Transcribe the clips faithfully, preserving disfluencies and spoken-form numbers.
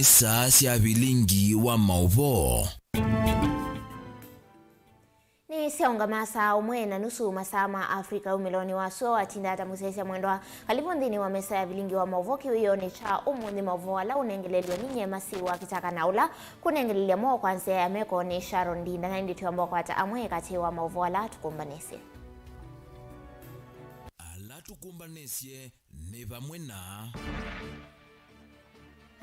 Saa sya vilingi wa maũvoo. Nĩ syaũngama saa ũmwe na nusu masaa ma Africa. Umĩlonĩ wa sua watinda ata mũsyaĩĩsya mwendwa. Kalivu nthĩnĩ wa mesa ya vilingi wa maũvoo kĩwĩonĩ kya ũmũnthĩ, maũvoo ala ũnengelelw'e nĩ nyie Masi wa Kĩtaka na ũla kũnengelelya mo kwa nzĩa ya meko nĩ Sharon Ndinda, na ĩndĩ twĩamba kwata amwe katĩ wa maũvoo ala tũkũmbanĩsye. Ala tũkũmbanĩsye nĩ vamwe na.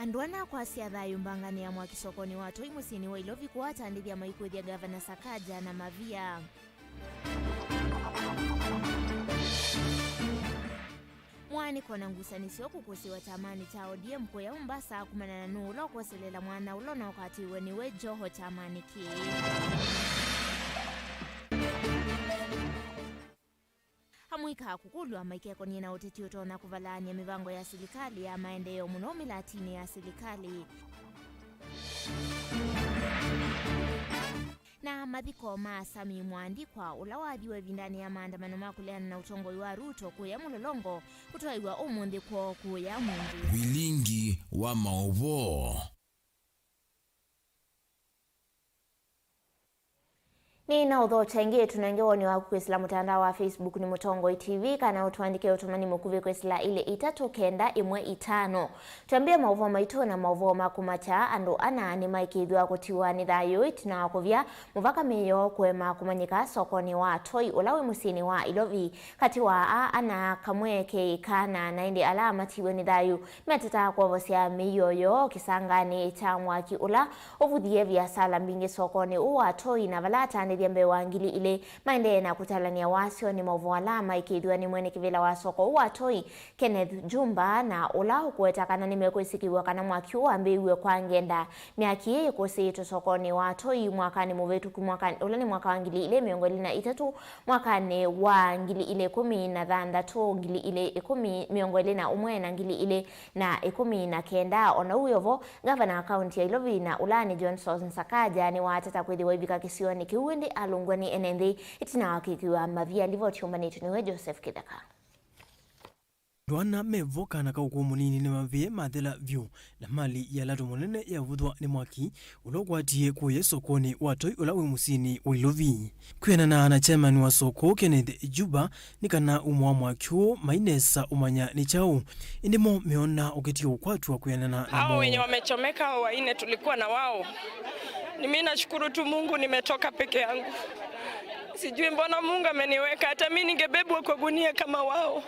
Andũ ana kwasya thayũ mbanganĩ ya mwaki sokonĩ wa Toi mũsyĩnĩ wa Ilovi kũatandĩthya maikũĩthya Ngavana Sakaja na mavia. Mwaanĩko na ngusanĩsyo kũkũsĩwa kyamanĩ kya O D M kũya Mombasa kumana na nũũ ũla ũkwoselela mwana ũla ũnokwatĩwe nĩwe Joho kyamanĩ kĩĩ. Amũika kũkũlw'a maikekony'e na ũteti ũtonya kũvalaany'a mĩvango ya silikalĩ ya maendeeo mũno mĩlatinĩ ya silikalĩ. Na mathiko ma Sami Mwandikwa, ũla wathiwe ĩvindanĩ ya maandamano ma kũleana na ũtongoi wa Ruto kũya Mũlolongo, kũtwaĩwa ũmũnthĩ kwoo kũya ũmũnthĩ. Vilingi wa maũvoo. Nĩ na ũthokya ĩngĩ, tũnenge woni waku kwĩsĩla mũtandao wa Facebook nĩ Mũtongoi T V, kana ũtũandĩke ũtũmani mũkuvĩ kwĩsĩla ilĩ itatũ kenda ĩmwe itano. Twambie maũvoo maitũ na maũvoo ma kũmakya. Andũ ana nĩmaĩkĩĩthw'a kũtiwa nĩ thayũ ĩtina wa kũvya mũvaka mĩĩ yoo kũema kũmanyĩka sokonĩ wa Toi ũla wĩ mũsyĩnĩ wa Ilovi. Katĩ wa aa ana, kamwe ke kana, na ĩndĩ ala matiwe nĩ thayũ metetaa kwovosya mĩio yoo kĩsanganĩ kya mwaki ũla ũvuthie viasala mbingĩ sokonĩ ũũ wa Toi, na vala atandĩthya mbee wa ngili ilĩ maendee na kũtalany'a wasyo nĩ maũvoo ala maĩkĩĩthw'a nĩ mwene kĩvĩla wa soko ũũ wa Toi, Kenneth Jumba, na ũla ũkũweta kana nĩmekwĩsĩkĩw'a kana mwaki ũũ wambĩĩw'e kwa ngenda. Myaki ĩĩ ĩkũsĩĩtwe sokonĩ wa Toi mwakanĩ mũvĩtũku, mwaka, ũla nĩ mwaka wa ngili ilĩ mĩongo ĩlĩ na itatũ, mwakanĩ wa ngili ilĩ ĩkũmi na thanthatũ, ngili ilĩ ĩkũmi, mĩongo ĩlĩ na ũmwe na ngili ilĩ na ĩkũmi na kenda. O na ũu wĩ o vo, ngavana wa kaunti ya Ilovi na ũla nĩ Johnson Sakaja nĩwateta kwĩthĩwa ivika kĩsionĩ kĩu, ĩndĩ alũngw'a nĩ ene nthĩ ĩtina wa kwĩkĩwa mavia. Livoti yũmbanĩtw'e nĩwe Joseph Kĩtheka. Andũ ana me vo kana ka ũkũũ mũnini nĩmavĩe mathela vyũ na mali ya lato mũnene yavuthwa nĩ mwaki ũla ũkwatie kũya sokonĩ wa Toi ũla wĩ mũsyĩnĩ wa Ilovi. Kwĩanana na chairman wa soko, Kenneth Juba, nĩ kana umo wa mwaki ũũ mainesa ũmanya nĩ kyaũ, ĩndĩ mo meona ũkĩtie ũkwatw'a kwĩanana namo. Hao wenye wamechomeka hao wanne tulikuwa na wao. Ni mimi nashukuru tu Mungu, nimetoka peke yangu. Sijui mbona Mungu ameniweka, hata mimi ningebebwa kwa gunia kama wao.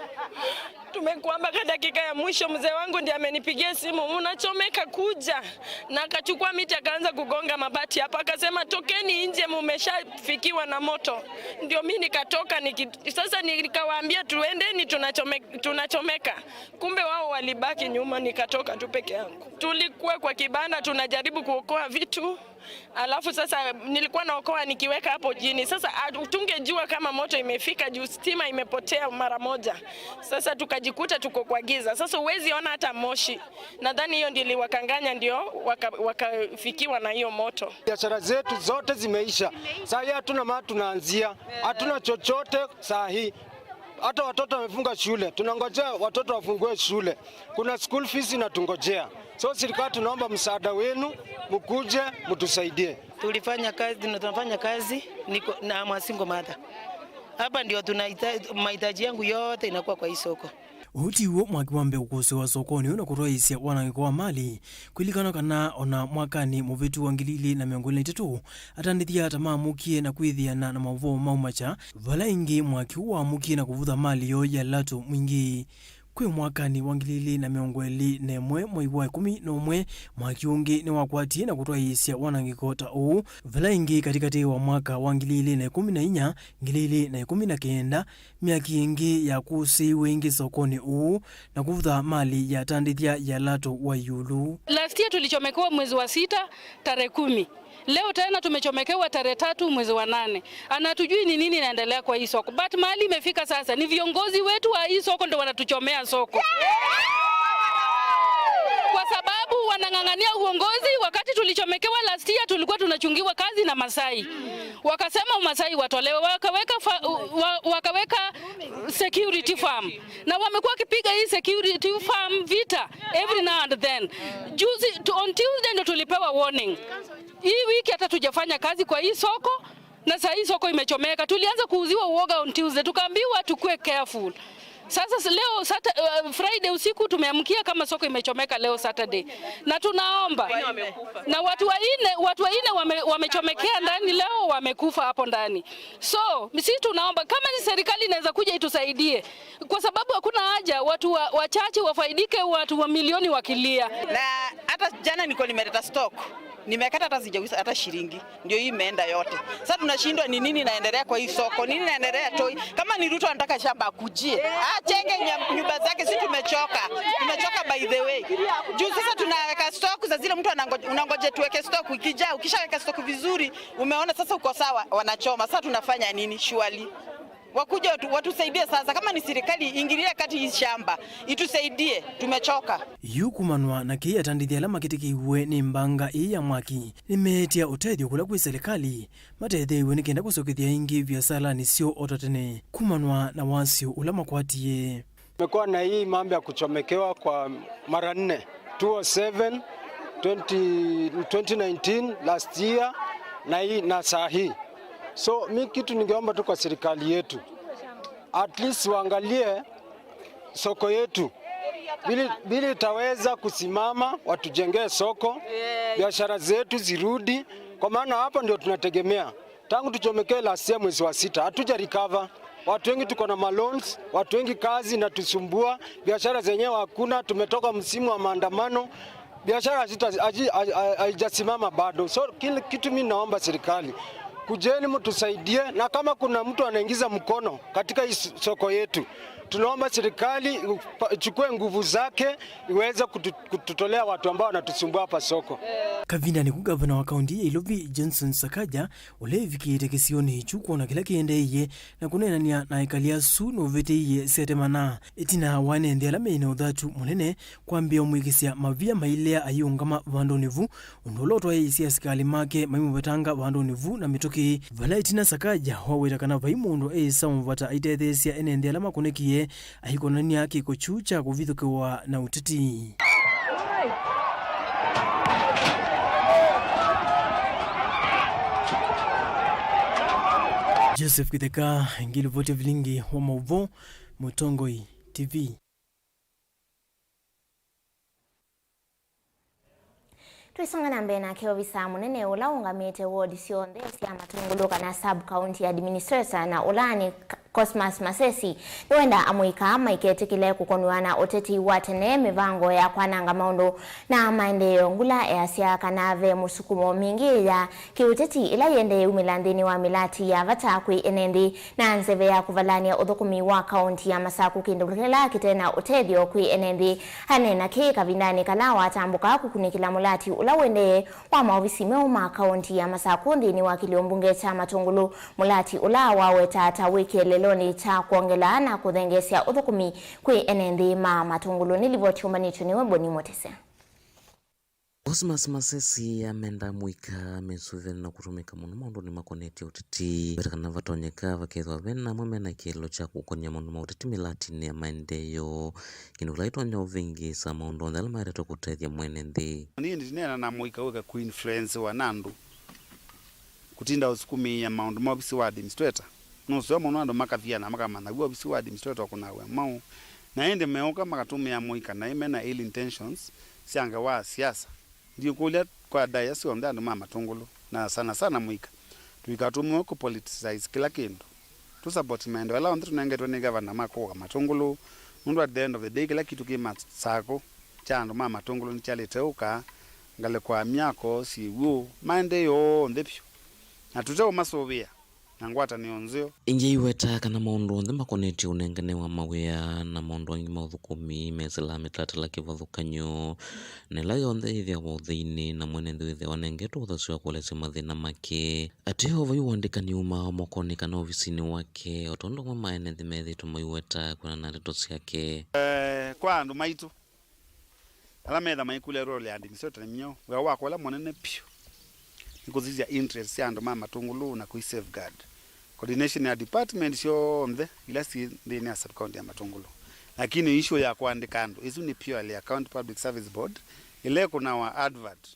Tumekuwa mpaka dakika ya mwisho, mzee wangu ndiye amenipigia simu, "Unachomeka, kuja." Na akachukua miti akaanza kugonga mabati hapa, akasema, "Tokeni nje, mumeshafikiwa na moto." Ndio mimi nikatoka, niki-, sasa nikawaambia, "Tuendeni, tunachome-, tunachomeka." Kumbe wao walibaki nyuma, nikatoka tu peke yangu. Tulikuwa kwa kibanda tunajaribu kuokoa vitu. Alafu sasa nilikuwa naokoa nikiweka hapo chini. Sasa, ah, tungejua kama moto imefika juu stima imepotea mara moja. Sasa tukajikuta tuko kwa giza. Sasa huwezi ona hata moshi. Nadhani hiyo ndio iliwakanganya, ndio waka-, wakafikiwa na hiyo moto. Biashara zetu zote zimeisha. Saa hii hatuna mahali tunaanzia. Hatuna chochote saa hii. Hata watoto wamefunga shule. Tunangojea watoto wafungue shule. Kuna school fees inatungojea. So serikali, tunaomba msaada wenu, mkuje mtusaidie. Tulifanya kazi na tunafanya kazi, niko na, I'm a single mother. Hapa ndio tunahitaji, mahitaji yangu yote inakuwa kwa hii soko. Ũu ti w'o mwaki wa mbee ũkũsĩwa sokonĩ ũũ na kũtwaĩĩsya wanangĩko wa mali. Kũlilikana kana o na mwakanĩ mũvĩtu wa ngili ilĩ na mĩongo ĩlĩ na itatũ, atandĩthya ta maamũkie na kwĩthĩana na maũvoo maumakya, vala ĩngĩ mwaki ũũ waamũkie na kũvutha mali yoo ya lato mwingĩ. Kwĩ mwakanĩ wa ngili ilĩ na mĩongo ĩlĩ na ĩmwe, mwei wa ĩkũmi na ũmwe, mwaki ũngĩ nĩwakwatie na kũtwaĩĩsya wanangĩko ta ũũ, vala ĩngĩ katĩkatĩ wa mwaka wa ngili ilĩ na ĩkũmi na inya, ngili ilĩ na ĩkũmi na kenda, myaki ĩngĩ yakũsĩiwe ĩngĩ sokonĩ ũũ na kũvutha mali ya atandĩthya ya lato wa ĩũlũ. Last year tulichomekewa mwezi wa sita, tarehe kumi. Leo tena tumechomekewa tarehe tatu mwezi wa nane. Anatujui ni nini inaendelea kwa hii soko. But mahali imefika sasa, ni viongozi wetu wa hii soko ndio wanatuchomea soko. Kwa sababu wanang'ang'ania uongozi wakati tulichomekewa last year, tulikuwa tunachungiwa kazi na Masai. Wakasema Masai watolewe, wakaweka fa-, wa-, wakaweka security firm. Na wamekuwa wakipiga hii security firm vita every now and then. Juzi, tu-, on Tuesday ndo tulipewa warning. Hii wiki hata tujafanya kazi kwa hii soko, na saa hii soko imechomeka. Tulianza kuuziwa uoga on Tuesday, tukaambiwa tukue careful. Sasa s-, leo Sata-, uh, Friday usiku tumeamkia kama soko imechomeka leo Saturday. Na tunaomba. Na watu wanne, watu wanne wame-, wamechomekea ndani leo, wamekufa hapo ndani. So, sisi tunaomba kama ni serikali inaweza kuja itusaidie. Kwa sababu hakuna haja watu wa-, wachache wafaidike, watu wa milioni wakilia. Na hata jana niko nimeleta stock. Nimekata hata sijauza hata shilingi. Ndio hii imeenda yote. Sasa tunashindwa ni nini inaendelea kwa hii soko? Nini inaendelea Toi? Kama ni Ruto anataka shamba akujie. Achenge nya-, nyumba zake, si tumechoka. Tumechoka by the way. Juu sasa tunaweka stock za zile mtu anangoje, unangoje tuweke stock ikijaa, ukishaweka stock vizuri, umeona sasa uko sawa, wanachoma. Sasa tunafanya nini? Surely. Wakuje watu-, watusaidie sasa. Kama ni serikali, ingilia kati hii shamba, itusaidie. Tumechoka. Yu kumanwa na kĩĩ, atandĩthya ala makĩtĩkĩiw'e nĩ mbanga ĩĩ ya mwaki nĩmeetĩa ũtethyo kũla kwĩ silikalĩ matetheew'e nĩ kenda kũsokethya ĩngĩ viasalanĩ syoo o ta tene kumanwa na wasyo ũla makwatie. Tumekuwa na hii mambo ya kuchomekewa kwa mara nne, two oh seven, twenty, twenty nineteen, last year, na hii, na saa hii. So, mi kitu ningeomba tu kwa serikali yetu, at least waangalie soko yetu, vile, vile itaweza kusimama, watujengee soko, biashara zetu zirudi, kwa maana hapo ndio tunategemea. Tangu tuchomekee last year mwezi wa sita, hatuja recover. Watu wengi tuko na maloans, watu wengi kazi inatusumbua, biashara zenyewe hakuna, tumetoka msimu wa maandamano, biashara hazita-, haji-, ha-, ha-, haijasimama bado. So, kile kitu mi naomba serikali, kujeni mtusaidie, na kama kuna mtu anaingiza mkono katika hii s-, soko yetu, tunaomba serikali upa-, ichukue nguvu zake iweze kutu-, kututolea watu ambao wanatusumbua hapa soko. Kavindanĩ ku, ngavana wa kaunti ya Nairobi, Johnson Sakaja, ũla ĩvikĩte kĩsionĩ kyu kwona kĩla kĩendeeie na kũneenany'a na ekali asu nũvĩtĩie syatemana. Ĩtina wa ene nthĩ ala meĩ na ũthatu mũnene kwambĩĩa ũmwĩkĩsya mavia mailea ayĩũngama vandũnĩ vu, ũndũ ũla ũtwaĩĩsye asikalĩ make maimũvetanga vandũnĩ vu na mĩtũkĩ, vala ĩtina Sakaja waweta kana vai mũndũ eĩsa ũmũvata aitetheesya ene nthĩ ala makũnĩkie, aikonany'a kĩko kyu kya kũvithũkĩwa na ũteti. Joseph Kĩtheka, ngilivoti ya vilingi wa maũvoo, Mũtongoi T V. Twĩsonga na mbee nake, ovisa mũnene ũla ũngamĩte ward syonthe sya Matũngũlũ kana sub county administrator, na ũla nĩ K-, Cosmas Masesi, nĩwenda amũika maiketĩkĩle kũkonw'a na ũteti wa tene, mĩvango ya kwananga maũndũ na maendeeo. Ngula easya kana ve mũsukumo mingĩ ya kĩũteti ĩla yĩendee umĩla nthĩnĩ wa mĩlati ya vata kwĩ ene nthĩ na nzeve ya kũvalany'a ũthũkũmi wa kaunti ya Masaku, kĩndũ kĩla kĩte na ũtethyo kwĩ ene nthĩ. Aneena kĩĩ kavindanĩ kala watambũka kũkunĩkĩla mũlati ũla ũendee wa maovisi meũ ma kaunti ya Masaku nthĩnĩ wa kĩlio mbunge kya Matũngũlũ, mũlati ũla waweta ta wĩ kĩeleelonĩ kya kwongela na kũthengeesya ũthũkũmi kwĩ ene nthĩ ma Matũngũlũ. Nĩ livoti yũmbanĩtw'e nĩwe Boni Motesya. Cosmas Masesi amenda amũika mesũvĩane na kũtũmĩka mũno maũndũnĩ makonetye ũteti. Weta kana vatonyeka vakethĩwa ve na amwe mena kĩeleelo kya kũkony'a maũndũ ma ũteti mĩlatinĩ ya maendeeo, kĩndũ kĩla kĩtonya ũvĩngĩĩsa maũndũ onthe ala maetetwe kũtethya mwene nthĩ. Nĩĩ ndineena na mũika wĩke kũinfluencewa na andũ kũtinda ũsukumĩĩa maũndũ ma ovisi wa administrator. Nũseo mũno andũ makathiana makamanya w'o ovisi wa administrator ũkũnaa wĩa mwaũ, na ĩndĩ meũka makatũmĩa mũika naĩ mena ill intentions sya ngewa ya siasa. Ndiũkũlya kwa ndaĩa syonthe andũ ma Matũngũlũ, na sana sana mũika, tũikatũmĩwe kũ politicize kĩla kĩndũ. Tũ support maendeeo ala onthe tũnengetwe nĩ gavana ma kũka Matũngũlũ, nũndũ at the end of the day kĩla kitũ kĩ Masakũ kya andũ ma Matũngũlũ nĩkyalĩte ũka, ngalĩko ya myako, syĩw'ũ, maendeeo onthe vyũ, na tũteũmasũvĩa na ngwatanĩo nzeo. Ĩngĩ aiweta kana maũndũ onthe makonetye ũnengane wa mawĩa na maũndũ angĩ ma ũthũkũmi mesĩlaa mĩtalatala kĩvathũkany'o, na ĩla yonthe yĩthĩawa ũtheinĩ, na mwene nthĩ wĩthĩawa anengetwe ũthasyo wa kũelesya mathĩna make. Ateo vai ũandĩkani umaa mokonĩ kana ovisinĩ wake, o tondũ amwe ma ene nthĩ methĩĩtwe maiweta kwĩanana na ndeto syake. Eh, kwa andũ maitũ, Ala metha maikũlya role ya administrator nĩ myaũ? Wĩa wakwa ũla mũnene vyũ nĩ kũsisya interest sya andũ ma Matũngũlũ na kũi safeguard. Coordination ya department syonthe ila syĩ nthĩnĩ ya sub-county ya Matũngũlũ. Lakini issue ya kũandĩka andũ, ĩsu nĩ purely ya County Public Service Board, ĩla ĩkũnawa advert,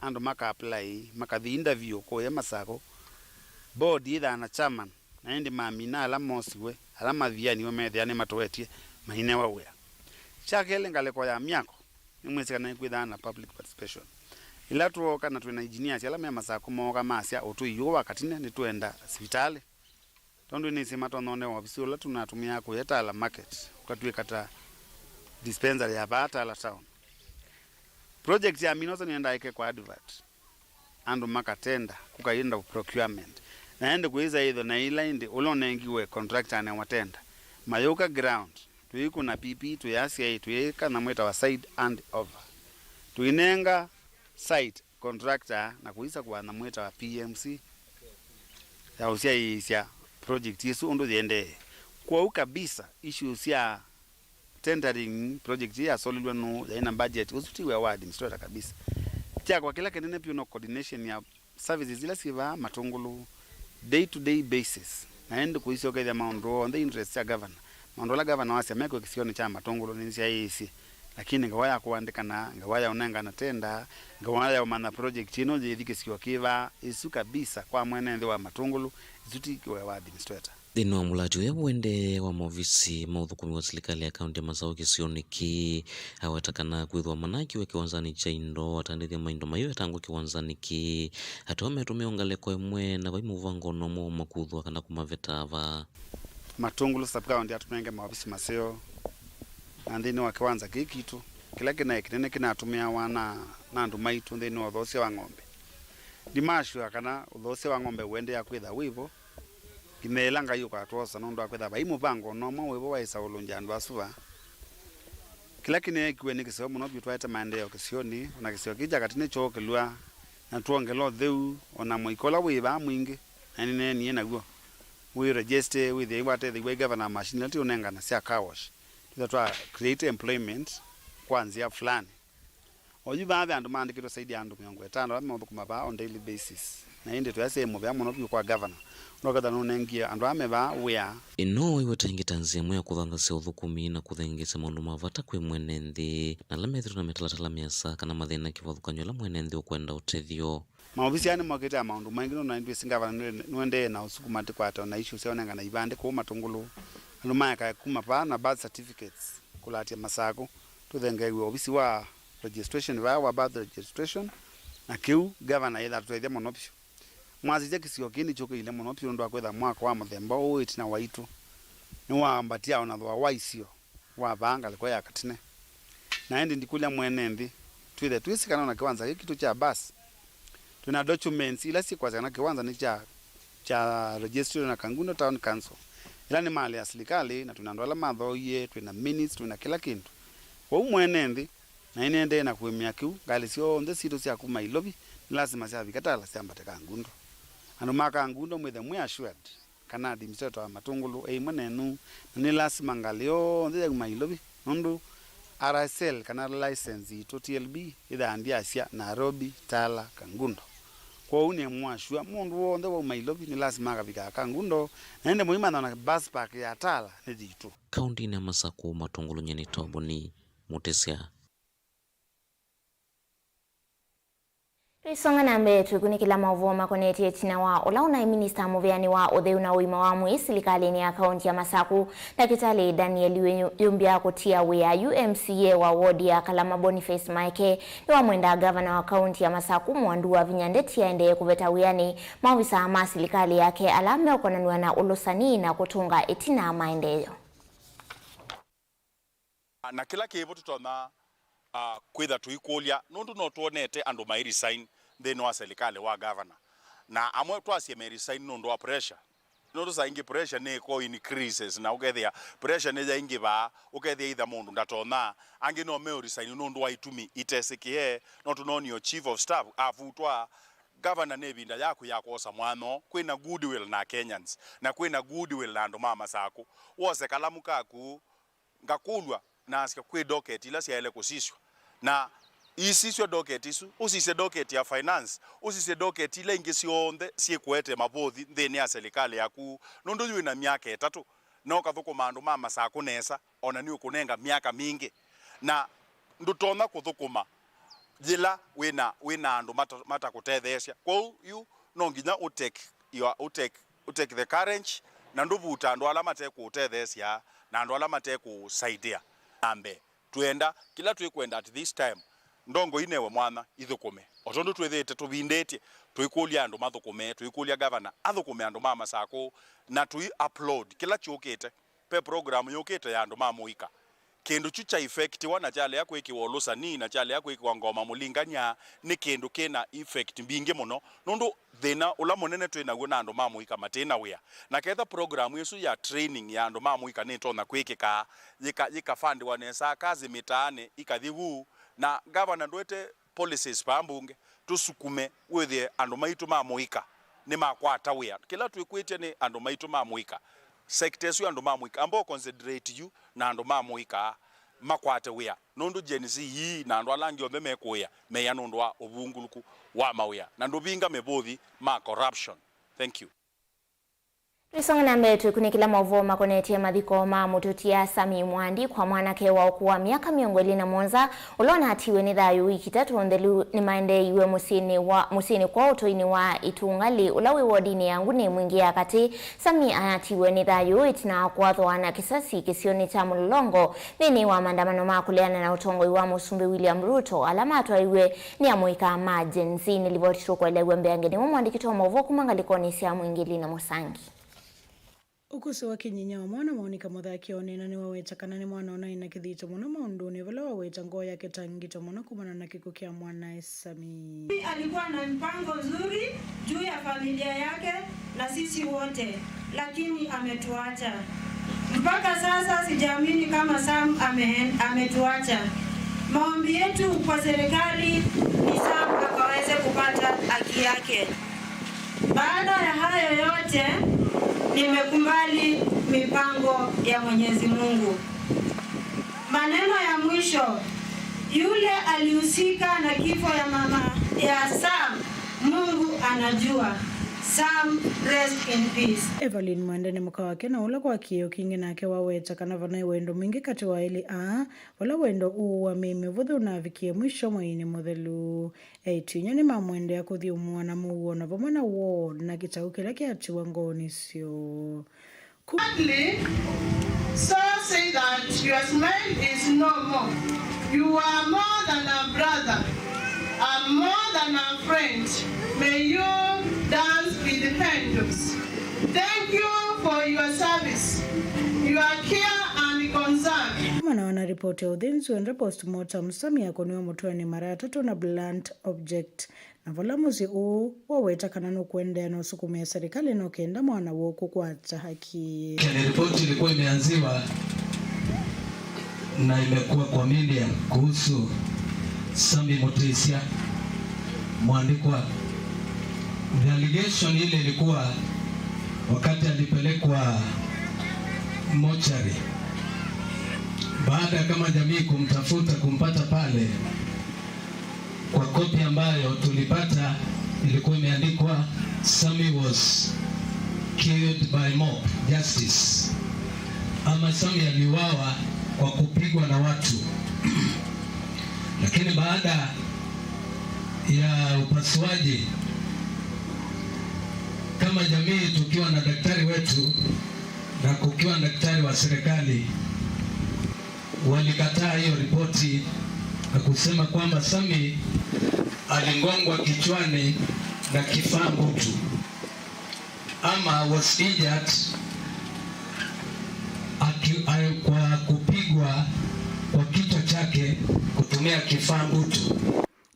andũ maka apply, makathi interview kũya Masakũ. Board yĩthaa na chairman, na ĩndĩ mamina ala mosiwe, ala mathianiwe methĩa nĩmatũetye, mainewa wĩa. Kya kelĩ, ngalĩko ya myako, nĩmwĩsĩ kana nĩkwĩthaa na public participation. Ĩla twooka na twĩ na engineers ala me Masakũ mooka masya, ũtũi ũũ wa Katine nĩtwenda sivitalĩ. Tondũ nĩsĩ matonya one wavici ũla tũnatũmĩaa kũya Tala Market, ũkatw'ĩka ta dispensary ya vaa Tala Town. Project ya Minosa nĩendaa ĩkekwa advert, andũ makatenda, kũkaenda procurement. Na ĩndĩ kũisa ĩtho na ila ĩndĩ ũla ũnengiwe contractor anewa tenda. Mayũka ground, tũikũna P P, tũyasya ĩ, tũyĩka na mwĩtawa side hand over. Tũinenga site contractor na kũisa kũana mwĩtawa P M C ya ũsyaĩĩsya project ĩsu ũndũ yĩendee. Kwoou kabisa, issue sya tendering project ĩĩ yasolilwe nũũ, yaĩ na budget, ũsu ti wĩa wa administrator kabisa. Kyakwa kĩla kĩnene vyũ no coordination ya services ila syĩ vaa Matũngũlũ day to day basis, na ĩndĩ kũisyokeethya maũndũ onthe interest sya governor. Maũndũ ala governor wasya mekwe kĩsionĩ kya Matũngũlũ nĩnĩsyaĩĩsye, lakini ngawa ya kũandĩkana, ngawa ya ũnengana tenda, ngawa ya ũmanya project ĩno yĩthi kĩsio kĩva, ĩsu kabisa kwa mwene nthĩ wa Matũngũlũ, ĩsu ti wĩa wa administrator. Nthĩnĩ wa mũlati ũya ũendee wa maovisi ma ũthũkũmi wa silikalĩ ya kaunti ya Masaku kĩsionĩ kĩĩ, aweta kana kwĩthwa manakiwe kĩwanzanĩ kya indo, atandĩthya ma indo mayĩvetangwa kĩwanzanĩ kĩĩ, ateo metũmĩa ngalĩko ĩmwe na vai mũvango no mwauma kũthwa kana kũmaveta vaa. Matũngũlũ sub-county atũnenge maovisi maseo, na nthĩnĩ wa kĩwanza kĩĩ kitũ, kĩla kĩnaĩ kĩnene kĩnatũmĩawa na, na andũ maitũ nthĩnĩ wa ũthoosya wa ng'ombe. Ndimasure kana ũthoosya wa ng'ombe ũendeea kwĩtha wĩvo nginya ĩla Ngai ũkatwosa, nũndũ wa kwĩtha vai mũvango o na ũmwe wĩvo wa ĩsaũlũngya andũ asu vaa. Kĩla kĩneekiwe nĩ kĩseo mũno vyũ, twaete maendeeo kĩsionĩ, o na kĩseo kĩĩ kya Katine kyookĩlw'a, na twongela ũtheu, o na mũika ũla wĩ vaa mwingĩ, na nĩneenie naw'o, wĩ register, wĩthĩe watethew'a ĩ governor machine ila tũũnengana sya car wash, twĩtha twa create employment kwa nzĩa fulani. Oyu vaa ve andũ maandĩkĩtwe saidi ya andũ mĩongo ĩtano ala meũthũkũma vaa on daily basis, na ĩndĩ tũyasya ĩ mũvea mũno vyũ kwa governor, ũndũ ũkethwa nũnengie andũ aa me vaa wĩa. Ĩno ĩweta ĩngĩ ta nzĩa ĩmwe ya kũthanthasya ũthũkũmi na kũthengeesya maũndũ ma vata kwĩ mwene nthĩ, na ala methĩtwe na mĩtalatala mĩasa kana mathĩna kĩvathũkany'o ĩla mwene nthĩ ũkwenda ũtethyo. Maovisi aa nĩmokĩte na maũndũ maingĩ, nũndũ nĩtwĩsĩ ngavana nĩwe-, nĩwendeee na ũsukuma tĩkwate o na issue sya ũnengana ivandĩ kũu Matũngũlũ. Andũ maeka kuma vaa na birth certificates kũlatya Masakũ, tũthengeew'e ovisi wa registration vaa wa birth registration, na kĩu ngavana yĩtha atũtethya mũno vyũ. Mwasisya kĩsio kĩĩ nĩkyũkĩile mũno vyũ nũndũ wa kwĩtha mwako wa mũthemba ũũ ĩtina waitũ nĩwambatya o na thooa wa isio wa vaa ngalĩko ya Katine. Na ĩndĩ ndikũlya mwene nthĩ, twĩthe twĩsĩ kana o na kĩwanza kĩĩ kitũ kya bus, twĩ na documents ila sikwasya kana kĩwanza nĩ kya, kya registry na Kangundo Town Council, ĩla nĩ malĩ ya silikalĩ, na twĩ na andũ ala mathooie, twĩ na minutes, twĩ na kĩla kĩndũ. Kwoou mwene nthĩ, na nĩnĩendee na kũĩmĩa kĩu, ngalĩ syonthe sitũ sya kuma Ilovi nĩ lasima syavika Tala syambate Kangundo. Andũ ma Kangundo, mwĩthe mwĩ assured kana administrator wa Matũngũlũ e ĩmwe nenyu, na nĩ lasima ngalĩ yonthe yauma Ilovi, nũndũ R S L kana license yitũ T L B ĩthaa ndyasya Nairobi, Tala, Kangundo. Kwoou nĩ mwasua mũndũ w'onthe wauma Ilovi nĩ lasima akavikaa Kangundo, na ĩndĩ mũimanya na bus park ya Tala nĩ yitũ. Kauntinĩ ya Masakũ, Matũngũlũ nyie nĩ Toboni Mũtĩsya. Tũisonga na mbee, twĩkunĩkĩla maũvoo makonetye ĩtina wa ũla ũnaĩ minista mũveani wa ũtheu na ũima wa mwĩĩ silikalĩnĩ ya kaunti ya Masaku, Ndakĩtalĩ Daniel Yu-, Yumbya kũtia wĩa. Yu M C A wa wodi ya Kalama Boniface Maeke nĩwamwendaa ngavana wa kaunti ya Masaku Mwandu Wavinya Ndeti aendee kũveta wĩanĩ maovisaa ma silikalĩ yake ala meũkonanw'a na ũlũsani na kũtũnga ĩtina maendeeo. Na kĩla kĩvo tũtonya, ah, kwĩtha tũikũlya, nũndũ no twonete andũ mai resign nthĩnĩ wa silikalĩ wa governor. Na amwe twasye me resign nũndũ wa pressure. Nũndũ saa ingĩ pressure nĩ ĩko increases, na ũkethĩa pressure nĩ yaingĩvaa, ũkethĩa either mũndũ ndatonya, angĩ no me resign nũndũ wa itumi itesĩkĩe, no tũnonio chief of staff avutwa. Governor nĩ ĩvinda yaku ya kwosa mwano, kwĩna goodwill na Kenyans, na kwĩna goodwill na andũ ma Masakũ. Wose kalamu kaku, ngakũlw'a, nasya kwĩ docket ila syaĩle kũsisw'a, Na ici syo docket isu, ũsisye docket ya finance, ũsisye docket ila ingĩ syonthe syĩkũete mavũthi nthĩnĩ ya silikalĩ yaku, nũndũ yu wĩna myaka ĩtatũ, na ũkathũkũma andũ ma Masakũ nesa, o na nĩũkũnenga myaka mingĩ, na ndũtonya kũthũkũma yĩla wĩna, wĩna andũ mata-, matakũtetheesya. Kwoou yu no nginya ũtake your, ũtake, ũtake the courage, na ndũvuta andũ ala matekũũtetheesya na andũ ala matekũũsaidia na mbee. Twĩenda, kĩla twĩkwenda at this time, ndongoi inewe mwanya ithũkũme. O tondũ twĩthĩĩte tũvindĩtye, tũikũlya andũ mathũkũme, tũikũlya gavana athũkũme andũ ma Masakũ, na tũi applaud kĩla kyũkĩte. Ve program yũkĩte ya andũ ma mũika. Kĩndũ kyu kya effectiwa na kyalea kwĩkĩwa ũlũsani na kyalea kwĩkĩwa ngoma mũlingany'a, nĩ kĩndũ kĩna effect mbingĩ mũno, nũndũ thĩna ũla mũnene twĩ naw'o na andũ ma mũika matĩ na wĩa. Na ketha program ĩsu ya training ya andũ ma mũika nĩtonya kwĩkĩka, yĩka, yĩkafandĩwa nesa, kazi mĩtaanĩ ikathi vu, na gavana ndwete policies vaa mbunge, tũsukume wĩthĩe andũ maitũ ma mũika nĩmakwata wĩa. Kĩla twĩkwĩtye nĩ andũ maitũ ma mũika, sector ĩsu andũ ma mũika, amba concentrate yu na andũ ma mũika makwate wĩa, nũndũ Gen Z ii na andũ ala angĩ onthe mekũĩa meĩa nũndũ wa ũvungũlũku wa mawĩa, na ndũvinga mĩvũthi ma corruption. Thank you. Twĩsonga na mbee, twĩkunĩkĩla maũvoo makonetye mathiko ma mũtũtia Sami Mwandikwa, mwanake wa ũkũũ wa myaka mĩongo ĩlĩ na mũonza, ũla ũnatiwe nĩ thayũ wiki itatũ nthelu, nĩmaendeeiwe mũsyĩnĩ wa, mũsyĩnĩ kwoo ũtũinĩ wa Itungali, ũla wĩ wodinĩ ya Nguni Mwingĩ ya katĩ. Sami anatiwe nĩ thayũ ĩtina wa kũathwa na kĩsasi kĩsionĩ kya Mlolongo nthĩnĩ wa maandamano ma kũleana na ũtongoi wa Mũsumbĩ William Ruto, ala matwaiwe nĩ amũika ma Gen Z. Nĩ livoti tũkũeleew'a mbeange nĩwe mwandĩki wa maũvoo kuma ngalĩkonĩ sya Mwingĩ Lina Mũsangi. Ũkũsĩ wa kĩnyinya wa mwana Monica Mũthaki onena nĩwaweta kana nĩ mwana ũnaĩ na kĩthito mũno maũndũnĩ, vala waweta ngoo yake ta ngito mũno kumana na kĩkw'ũ kya mwanae Sami. Alikuwa na mpango nzuri juu ya familia yake na sisi wote, lakini ametuacha. Mpaka sasa sijaamini kama Sam ame-, ametuacha. Maombi yetu kwa serikali ni Sam akaweze kupata haki yake. Baada ya hayo yote, nimekubali mipango ya Mwenyezi Mungu. Maneno ya mwisho, yule alihusika na kifo ya mama ya Sam, Mungu anajua. Sam, rest in peace. Evelyn Mwende nĩ mũka wake, na ũla kwa kĩĩo kingĩ nake waweta kana vanaĩ wendo mwingĩ katĩ wa elĩ aa, vala wendo ũũ wa mĩĩ mĩvũthũ ũnavikie mwisho mweinĩ mũthelu. Eĩtu inya nĩmamũendea kũthyũmũa na mũuo na vamwe na woo na kĩtau kĩla kĩatiwa ngoonĩ syoo. Thirdly, so say that your smile is no more. You are more than a brother, and more than a friend. May you dance with angels. Thank you for your service, your care and concern. Mwana wana ripoti ya ũthĩnzi wenda postmortem, Sami akũniwe mũtwenĩ mara atatũ na blunt object, na vala mũsyĩ ũũ waweta kana nũkũendeea na ũsukumĩa serikali no kenda mwana woo kũkwata haki. Kenya ripoti ilikuwa imeanziwa na imekuwa kwa media kuhusu Sami Mutisya Mwandikwa. The allegation ile ilikuwa wakati alipelekwa mochari, baada kama jamii kumtafuta, kumpata pale, kwa kopi ambayo tulipata ilikuwa imeandikwa, "Sami was killed by mob justice," ama Sami aliuawa kwa kupigwa na watu. Lakini baada ya upasuaji, kama jamii, tukiwa na daktari wetu na kukiwa na daktari wa serikali, walikataa hiyo ripoti na kusema kwamba Sami alingongwa kichwani na kifaa mbutu ama was injured aki-, a-, kwa kupigwa kwa kichwa chake kutumia kifaa mbutu.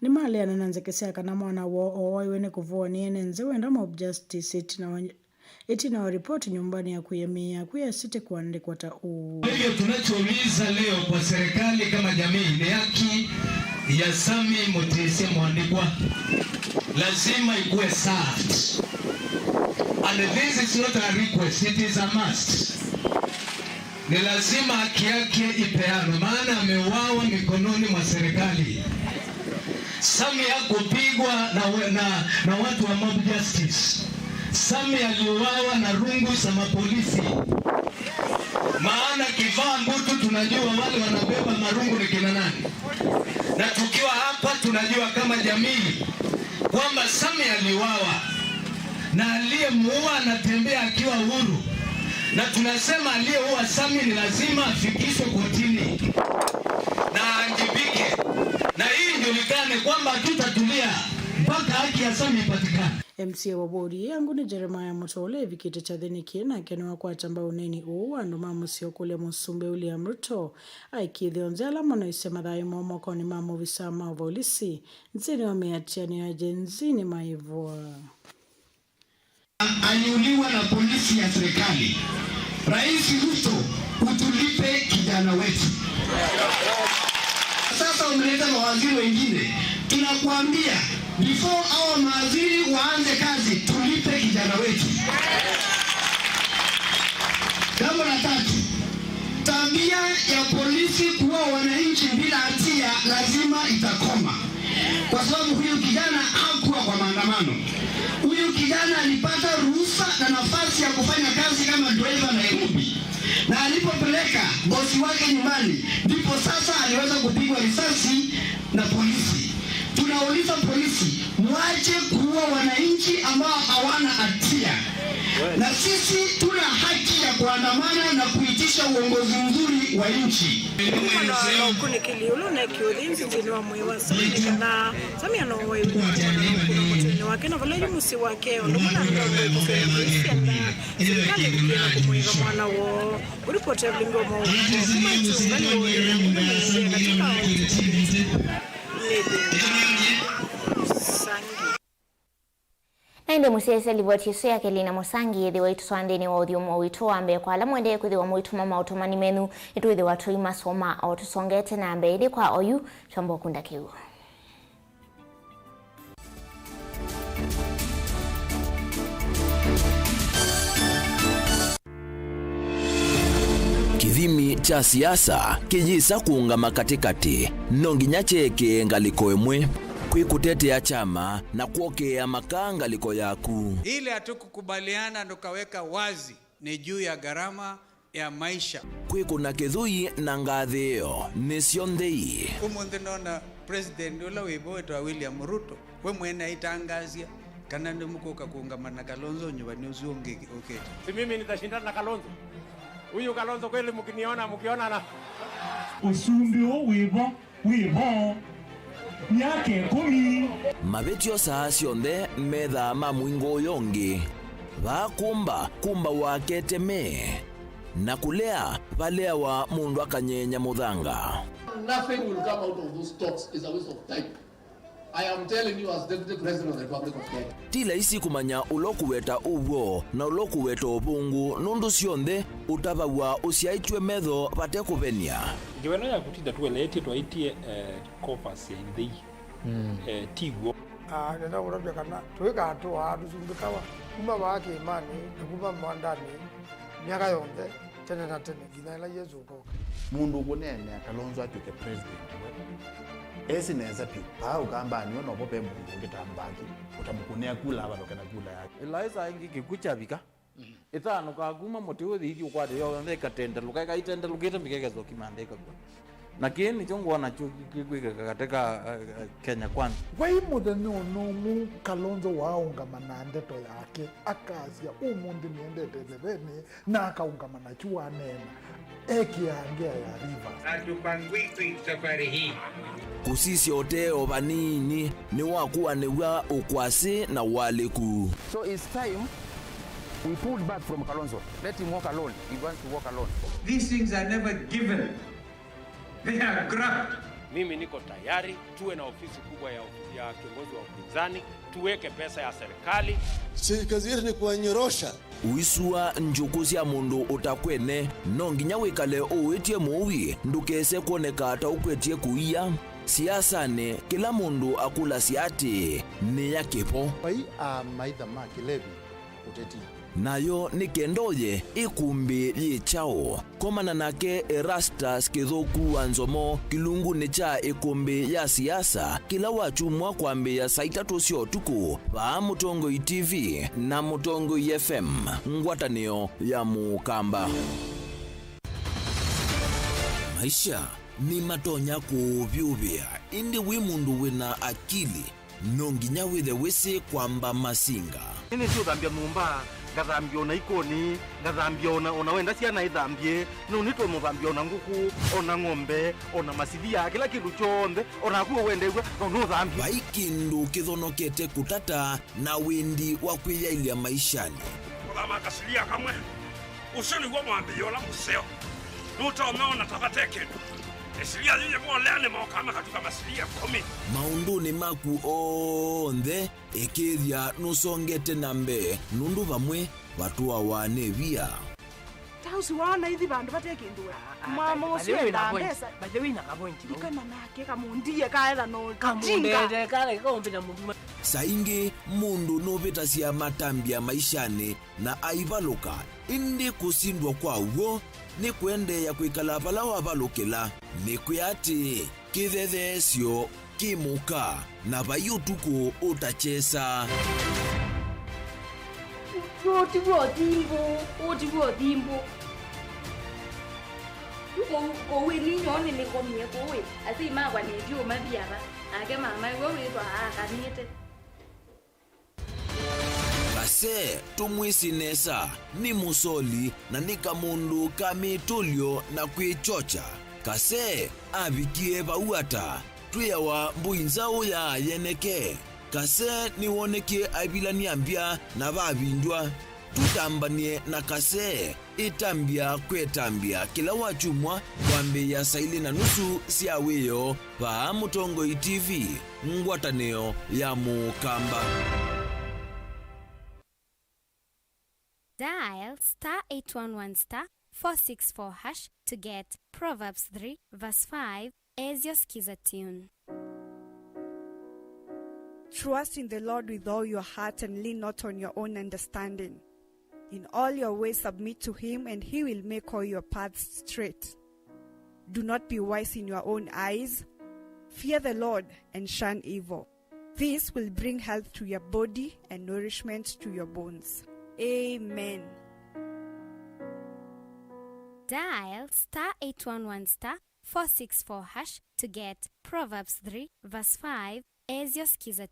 Nĩmaleana na nzeke sya kana mwana woo ooaiwe nĩ kũvũwa nĩ ene nzĩ wenda mob justice ĩtina wa Ĩtina wa ripoti nyũmbanĩ ya kũĩamĩĩa kwĩ asiti kũandĩkwa ta ũu. Kwa hivyo tunachouliza leo kwa serikali kama jamii ni haki ya Sami Mutisya Mwandikwa. Lazima ikuwe served. And this is not a request, it is a must. Ni lazima haki yake ipeanwe, maana ameuawa mikononi mwa serikali. Samia kupigwa na, we- na, na watu wa mob justice. Samia aliuawa na rungu za mapolisi, maana kivaa mbutu, tunajua wale wanabeba marungu ni kina nani, na tukiwa hapa tunajua kama jamii kwamba Samia aliuawa na aliyemuua anatembea akiwa huru, na tunasema aliyeua Sami ni lazima afikishwe kotini na aajibike, na hii ijulikane kwamba hatutatulia mpaka haki ya Sami ipatikane. M C A wa wodi ya Nguni Jeremiah Muto, ũla ĩvikĩte kyathĩnĩ kĩĩ, nake nĩwakwata mbau ũneeni ũũ wa andũ ma mũsyĩ ũkũlya Mũsumbĩ William Ruto aikĩĩthye onthe ala manaisye mathayũ moo mokonĩ ma maovisa ma volisi nthĩnĩ wa mĩatĩanĩo ya Gen Z nĩmaĩvwa. Aliuliwa na polisi ya serikali. Rais Ruto, utulipe kijana wetu. Sasa umeleta mawaziri wengine. Tunakuambia, before hawa mawaziri waanze kazi, tulipe kijana wetu. Jambo la tatu, tabia ya polisi kuua wananchi bila hatia lazima itakoma, kwa sababu huyu kijana hakuwa kwa maandamano. Huyu kijana alipata ruhusa na nafasi ya kufanya kazi kama driver Nairobi, na alipopeleka bosi wake nyumbani, ndipo sasa aliweza kupigwa risasi na polisi. Tunauliza polisi, mwache kuua wananchi ambao hawana hatia. Na sisi tuna haki ya kuandamana na kuitisha uongozi mzuri wa nchi. Kumana na ũkunĩkĩli ũla ũneekie ũthĩnzi nthĩnĩ wa mwĩĩ wa Sami, nĩ kana Sami anowe ũkũnĩ wake na vala yu mũsyĩ wake, ũndũ ũmwe na andũ ma kũsũngĩa syana, serikali ĩkĩenda kũmũĩva mwana woo. Ũripoti ya vilingi wa maũndũ kuma ĩtunga nĩ wongelele nĩ mĩendee katika Sangi. Na ĩndĩ mũsyaĩĩsya livoti ĩsu ya Kelina Mũsangi, ĩthĩwa itũswa nthĩnĩ wa ũthyũmũo witũ wa mbee. Kwa ala mwendee kwĩthĩwa mũitũma maũtũmani menyu, nĩtwĩthĩwa tũimasoma o tũsongete na mbee. Ĩndĩ kwa oyu, twamba ũkunda kĩw'ũ. Kĩthimi kya siasa kĩyĩsa kũũngama katĩkatĩ, no nginya kyeekĩe ngalĩko ĩmwe. Kwĩ kũtetea kyama na kwokĩĩa makaa ngalĩko yaku. Ile hatukukubaliana tukaweka wazi ni juu ya gharama ya maisha. Kwĩkũna kĩthũi na ngathĩĩo nĩsyo nthei. Ũmũnthĩ nona president ũla wĩ vo wĩtawa William Ruto, we mwene aitangaasya kana nĩmũkũka kũũngama na Kalonzo nyuvani ũsu ũngĩ ũkĩte. Si mimi nitashindana na Kalonzo? Huyu Kalonzo kweli mkiniona, mkionana. Ũsumbĩ ũũ wĩ vo wĩ vo myaka ĩkũmi. Mavĩtyo saa syonthe methaa ma mũingo ũyũ ũngĩ. Vaa kũmba, kũmbawa keteme, na kũlea, valeawa mũndũ akanyeenya mũthanga. Nothing will come out of those talks. It's a waste of time. I am telling you as Deputy President of the Republic of Kenya. Ti laisi kũmanya ũla ũkũweta ũw'o na ũla ũkũweta ũvũngũ, nũndũ syonthe ũtavaw'a ũsyaĩtw'e metho vate kũvenia. Ngewa ĩno ya kũtinda tũeleetye twaĩtye, eh, coffers ya ithei, eh, ti w'o. Ah, nenda kũtavya kana tũikatũaa tũsumbĩkawa kuma vaa kĩĩmanĩ na kuma mwandanĩ myaka yonthe, tene na tene, nginya ĩla Yesũ ũkoka. Mũndũ ũkũneenea Kalonzo atw'ĩke president we, esi nesa vyũ. Vaa Ũkambanĩ we novo ve mũndũ ũngĩ ta Mbaki ũtamũkũnĩa kula avalũke na kula yake. Ĩlaĩsa ĩngĩ kĩkw'ũ kyavika, ĩtanũkaa kuma mũtĩ ũthi ithi ũkwate yonthe ĩkatendelũka, ĩkaitendelũkĩte mbika ĩkesa ũkima nthĩ ĩkakw'a. Na kĩĩ nĩkyo ngwona kyo kĩkwĩkĩka katĩ ka, eh, eh, Kenya Kwanza. Vai mũthenya ona ũmwe Kalonzo waaũngama na ndeto yake, akasya, "Ũmũnthĩ nĩendete ĩthevenĩ," na akaũngama nakyu waneena, ekĩaa ngea ya Rivers. Hatupangwikwi safari hii. Kũsisya ũtee o vanini nĩwakuanĩw'a ũkwasĩ na ũalĩku. So it's time we pulled back from Kalonzo. Let him walk alone. He wants to walk alone. These things are never given. They are grabbed. Mimi niko tayari tuwe na ofisi kubwa ya, ya kiongozi wa upinzani, tuweke pesa ya serikali. Si kazi yetu ni kuwanyorosha. Ũisua njũkũ sya mũndũ ũtakwene, no nginya wĩkale ũũĩtye mũui ndũkese kwoneka ta ũkwetye kũia. Siasanĩ, kĩla mũndũ akũlasya atĩĩ, "Nĩ ya kĩvo." Vai amaitha ma kĩlevi ũteti. Nayo nĩ kenda ũye ĩkũmbĩ yĩ kyaũ? Komana nake Erastus Kĩthũku wa Nzomo kĩlungunĩ kya ĩkũmbĩ ya siasa kĩla wakyumwa kwambĩĩa saa itatũ sya ũtukũ vaa Mũtongoi T V na Mũtongoi F M, ngwatanĩo ya Mũkamba. Maisha nĩmatonya kũũvyũvĩa, ĩndĩ wĩ mũndũ wĩna akili, no nginya wĩthe wĩsĩ kwamba masinga. Nĩnĩsĩ ũthambya nyũmba, ngathambya ona ikoni, ngathambya ona, ona wenda syana ithambye, no nĩtwe mũthambya ona ngũkũ, ona ng'ombe, ona masivia, kĩla kĩndũ kyonthe, ona naku ũwendeew'a, no nũthambye. Vai kĩndũ kĩthonokete kũtata na wĩndi wa kwĩyaĩlya maishanĩ. Kũthama kasilia kamwe. Ũsu nĩw'o mwambĩĩo ũla mũseo. Nũtonya ona ta vate kĩndũ. Ĩsilia yu yĩmwe ũleanĩ mokaa makatuka masilia ĩkũmi. Maũndũnĩ maku onthe, ĩkĩĩthya nũsongete na mbee, nũndũ vamwe vatũawa nĩ via. Ta ũsu waona ithi vandũ vate kĩndũ we. Ah, ah, mama by the ũsu way, endaa na point, mbesa. By the way, na ka point, no? Ikana nake kamũndie kaetha no kamũndete kale kaũmbĩta mũndũ. Saa ingĩ mũndũ nũvĩtasya matambya maishanĩ na aivalũka, ĩndĩ kũsindwa kwa w'o nĩ kũendeea kwĩkala vala wavalũkĩla. Nĩkwĩa atĩĩ, kĩthetheesyo kĩ mũka, na vai ũtukũ ũtakyesa. Ũũ tiw'o ũthimbũ, ũũ tiw'o ũthimbũ. Yu kũu, kũu ĩ ninyoo nĩnĩkomie kũu ĩ, asyai makwa nĩtyu ũmathi ava, nake mama ĩwe wĩthwa aakanĩte. Kase, tũmwĩsĩ nesa, nĩ mũsoli na nĩ kamũndũ ka mĩtũlyo na kwĩkyokya. Kase avikie vau ata? Twĩawa mbũi nzaũ ya yeneke. Kase nĩwonekie aivilany'a mbya na vavindw'a. Tũtambany'e na Kase. Ĩtambya kwĩ ĩtambya kĩla wakyumwa kwambĩĩa saa ilĩ na nusu sya wĩoo vaa Mũtongoi T V, ngwatanĩo ya Mũkamba. Dial star eight one one star four six four hash to get Proverbs three verse five as your Skiza tune. Trust in the Lord with all your heart and lean not on your own understanding. In all your ways submit to him, and he will make all your paths straight. Do not be wise in your own eyes. Fear the Lord and shun evil. This will bring health to your body and nourishment to your bones. Amen. Dial star eight one one star four six four hash to get Proverbs three verse five as your Skiza.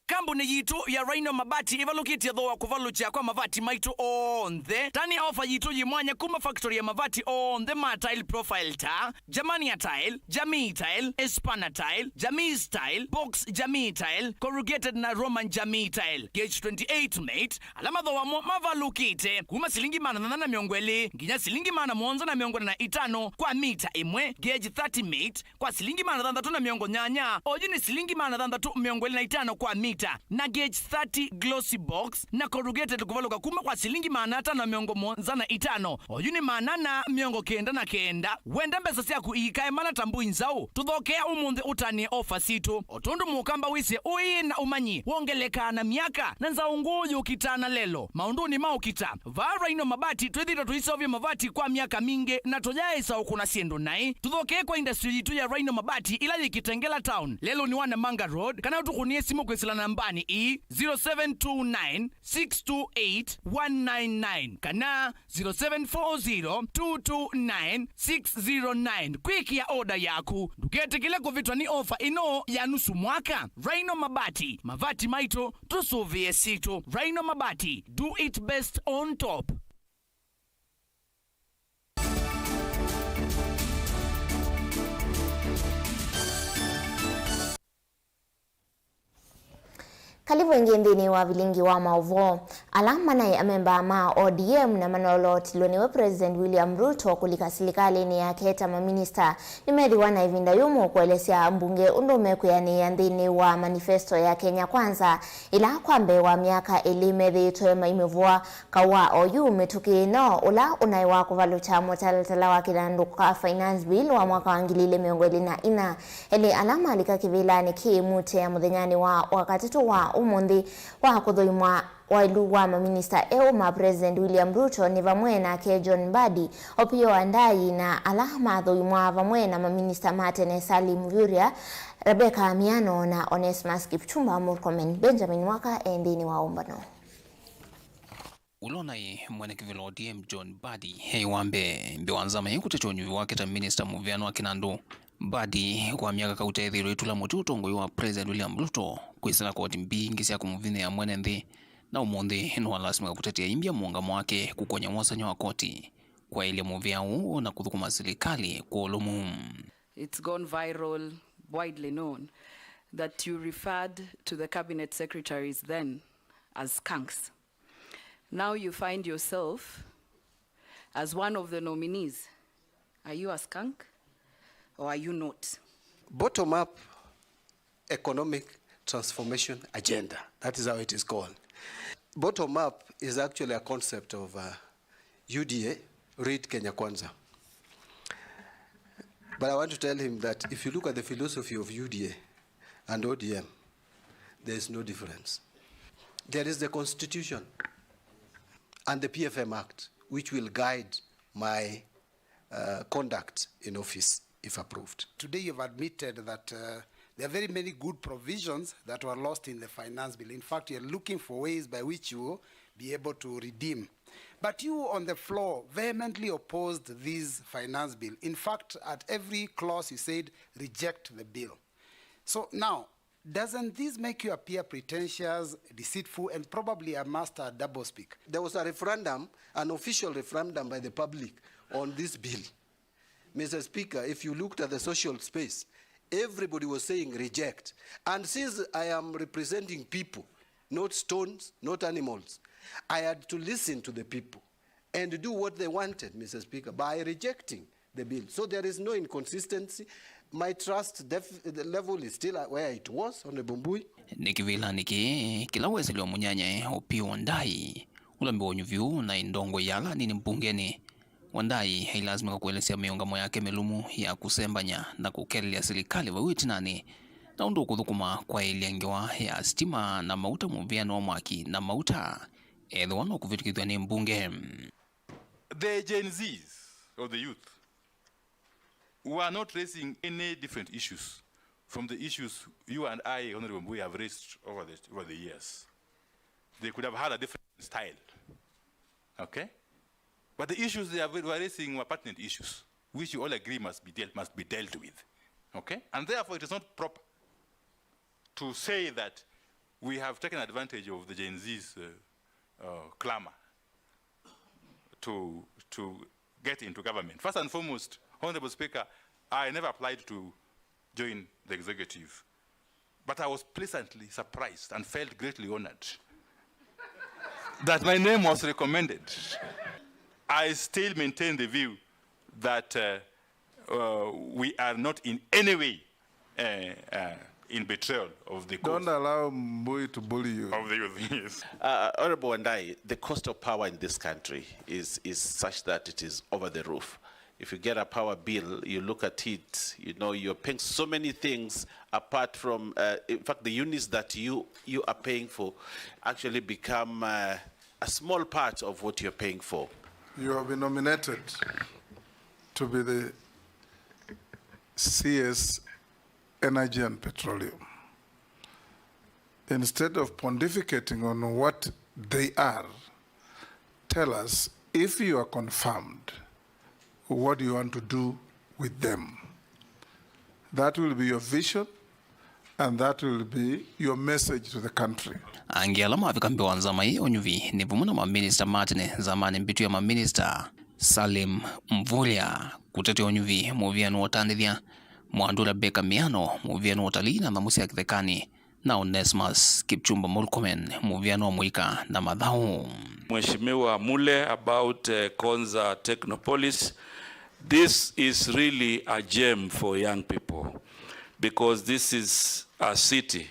Kambuni yitũ ya Rhino Mabati ĩvalũkĩtye thooa kũvalũkya kwa mavati maitũ onthe. Tani ofa yitũ yĩ mwanya kuma factory ya mavati onthe ma tile profile ta Germania Tile, Jamii Tile, Espana Tile, Jamii Style, Box Jamii Tile, Corrugated na Roman Jamii Tile, Gauge twenty-eight mate, ala mathooa mo mavalũkĩte kuma silingi maana thanthatũ na mĩongo ĩlĩ nginya silingi maana mũonza na mĩongo ĩna na itano kwa mita ĩmwe, Gauge thirty mate, kwa silingi maana thanthatũ na mĩongo nyanya, oyu nĩ silingi maana thanthatũ mĩongo ĩlĩ na itano kwa mita, na Gauge thirty Glossy Box na Corrugated kũvalũka kuma kwa silingi maana atano na mĩongo mũonza na itano, oyu nĩ maana ana mĩongo kenda na kenda. Wenda mbesa syaku iikae mana ta mbũi nzaũ? Tũthokea ũmũnthĩ ũtanĩe ofa sitũ. O tondũ Mũkamba wĩsĩ ũĩ na ũmanyi wongelekaa na myaka, na nzaũ ngũũ yũkitaa na lelo. Maũndũnĩ ma ũkita, vaa Rhino Mabati twĩthĩĩtwe tũiseũvya mavati kwa myaka mingĩ na tũyaaĩsa ũkũna syĩndũ naĩ. Tũthokee kwa industry yitũ ya Rhino Mabati ĩla yĩ Kitengela Town, lelũnĩ wa Namanga Road, kana ũtũkũnĩe simũ kwĩsĩla nambanĩ ii, zero seven two nine, six two eight, one nine nine kana zero seven four zero, two two nine, six zero nine kwĩkĩa oda yaku. Ndũketĩkĩle kũvĩtwa nĩ ofa ĩno ya nusu mwaka. Rhino Mabati, mavati maitũ, tũsũvĩe sitũ. Rhino Mabati, do it best on top. Kalĩvu ĩngĩ nthĩnĩ wa vilingi wa maũvoo. Ala manaĩ amemba ma O D M na manolootilwe nĩwe President William Ruto kũlika silikalĩnĩ yake ta maminista nĩmethĩwa na ĩvinda yũmũ kũelesya mbunge ũndũ mekwĩanĩĩa nthĩnĩ wa manifesto ya Kenya Kwanza, ĩla kwa mbee wa myaka ĩlĩ methĩĩtwe maimĩvũa Kaũ wa oyu mĩtũkĩ ĩno, ũla ũnaĩ wa kũvalũkya mũtalatala wa kĩthandũkũ ka Finance Bill wa mwaka wa ngili ilĩ mĩongo ĩlĩ na ina, elĩ ala malika kĩvĩlanĩ kĩĩ Mute mũthenyanĩ wa Wakatatũ wa ũmũnthĩ wa kũthũimwa waĩlu wa maminista eũ ma President William Ruto nĩ vamwe nake John Mbadi, Opiyo Wandayi na ala mathũimwa vamwe na maminista ma tene Salim Mvurya, Rebecca Amiano na Onesmus Kipchumba Murkomen. Benjamin Waka e nthĩnĩ wa ũmbano. Ũla ũnaĩ mwene kĩvĩla O D M John Mbadi eĩ wa mbee nthĩ wa nzama ĩĩ kũtetea ũnyuvi wake ta minista mũvĩano wa kĩnandũ. Mbadi kwa myaka kauta ethĩĩtwe ĩtũla mũtĩ ũtongoi wa President William Ruto kwĩsĩla koti mbingĩ sya kũmũvinyĩĩa mwene nthĩ, na ũmũnthĩ nĩwalasimĩka kũtetea aimbya mũũngamo wake kũkony'a wosany'a wa koti kwaĩlya mũvĩa ũũ na kũthũkũma silikalĩ kwa ũlũmu. It's gone viral, widely known, that you referred to the cabinet secretaries then as skunks. Now you find yourself as one of the nominees. Are you a skunk or are you not? Bottom up economic transformation agenda. That is how it is called. Bottom up is actually a concept of uh, U D A, read Kenya Kwanza. But I want to tell him that if you look at the philosophy of U D A and O D M, there is no difference. There is the constitution and the P F M Act, which will guide my uh, conduct in office if approved. Today you've admitted that uh, there are very many good provisions that were lost in the finance bill. In fact, you're looking for ways by which you will be able to redeem. But you on the floor vehemently opposed this finance bill. In fact, at every clause you said, "Reject the bill." So now, doesn't this make you appear pretentious, deceitful, and probably a master doublespeak? There was a referendum, an official referendum by the public on this bill. Mister Speaker, if you looked at the social space, everybody was saying reject. And since I am representing people, not stones, not animals, I had to listen to the people and do what they wanted, Mister Speaker, by rejecting the bill. So there is no inconsistency. My trust def- the level is still where it was, Honorable Mbui. Nĩ kĩvĩlanĩ kĩĩ kĩla wesĩlwe mũnyanyae Opiyo Ndai, ũla mbee wa ũnyuvi ũũ na ndongoi ya ala anini mbungenĩ. Wandai ailasimĩka kũelesya mĩũngamo yake mĩlũmu ya kũsembany'a na kũkelelya silikalĩ vau ĩtinanĩ, na ũndũ ũkũthũkũma kwaĩlya ngewa ya sitima na mauta mũvĩanĩ wa mwaki na mauta, ethĩwa no kũvĩtũkĩthw'a nĩ mbunge. The Gen Zs or the youth who are not raising any different issues from the issues you and I, Honorable Mbui, have raised over the, over the years. They could have had a different style. Okay? But the issues they are, were raising were pertinent issues, which you all agree must be dealt, must be dealt with. Okay? And therefore, it is not proper to say that we have taken advantage of the Gen Z's uh, uh, clamor to, to get into government. First and foremost, Honorable Speaker, I never applied to join the executive, but I was pleasantly surprised and felt greatly honored that my name was recommended. I still maintain the view that uh, uh, we are not in any way uh, uh, in betrayal of the cause. Don't allow Mbui to bully you. Of the youth, yes. Uh, Honorable Wandai, the cost of power in this country is, is such that it is over the roof. If you get a power bill, you look at it, you know, you're paying so many things apart from, uh, in fact, the units that you, you are paying for actually become uh, a small part of what you're paying for. You have been nominated to be the C S Energy and Petroleum. Instead of pontificating on what they are, tell us, if you are confirmed, what do you want to do with them? That will be your vision and that will be your message to the country. Angĩ ala mavika mbee wa nzama ĩĩ ũnyuvi nĩ vamwe na maminista ma tene nzamanĩ mbĩtu ya maminista, Salim Mvurya, kũtetea ũnyuvi mũvĩanĩ wa ũtandĩthya, Mwandũ Rebecca Miano mũvĩanĩ wa ũtalii na nyamũ sya kĩthekanĩ, na Onesmus Kipchumba Murkomen mũvĩanĩ wa mũika na mathaũ. Mheshimiwa Mule about uh, Konza Technopolis. This is really a gem for young people because this is a city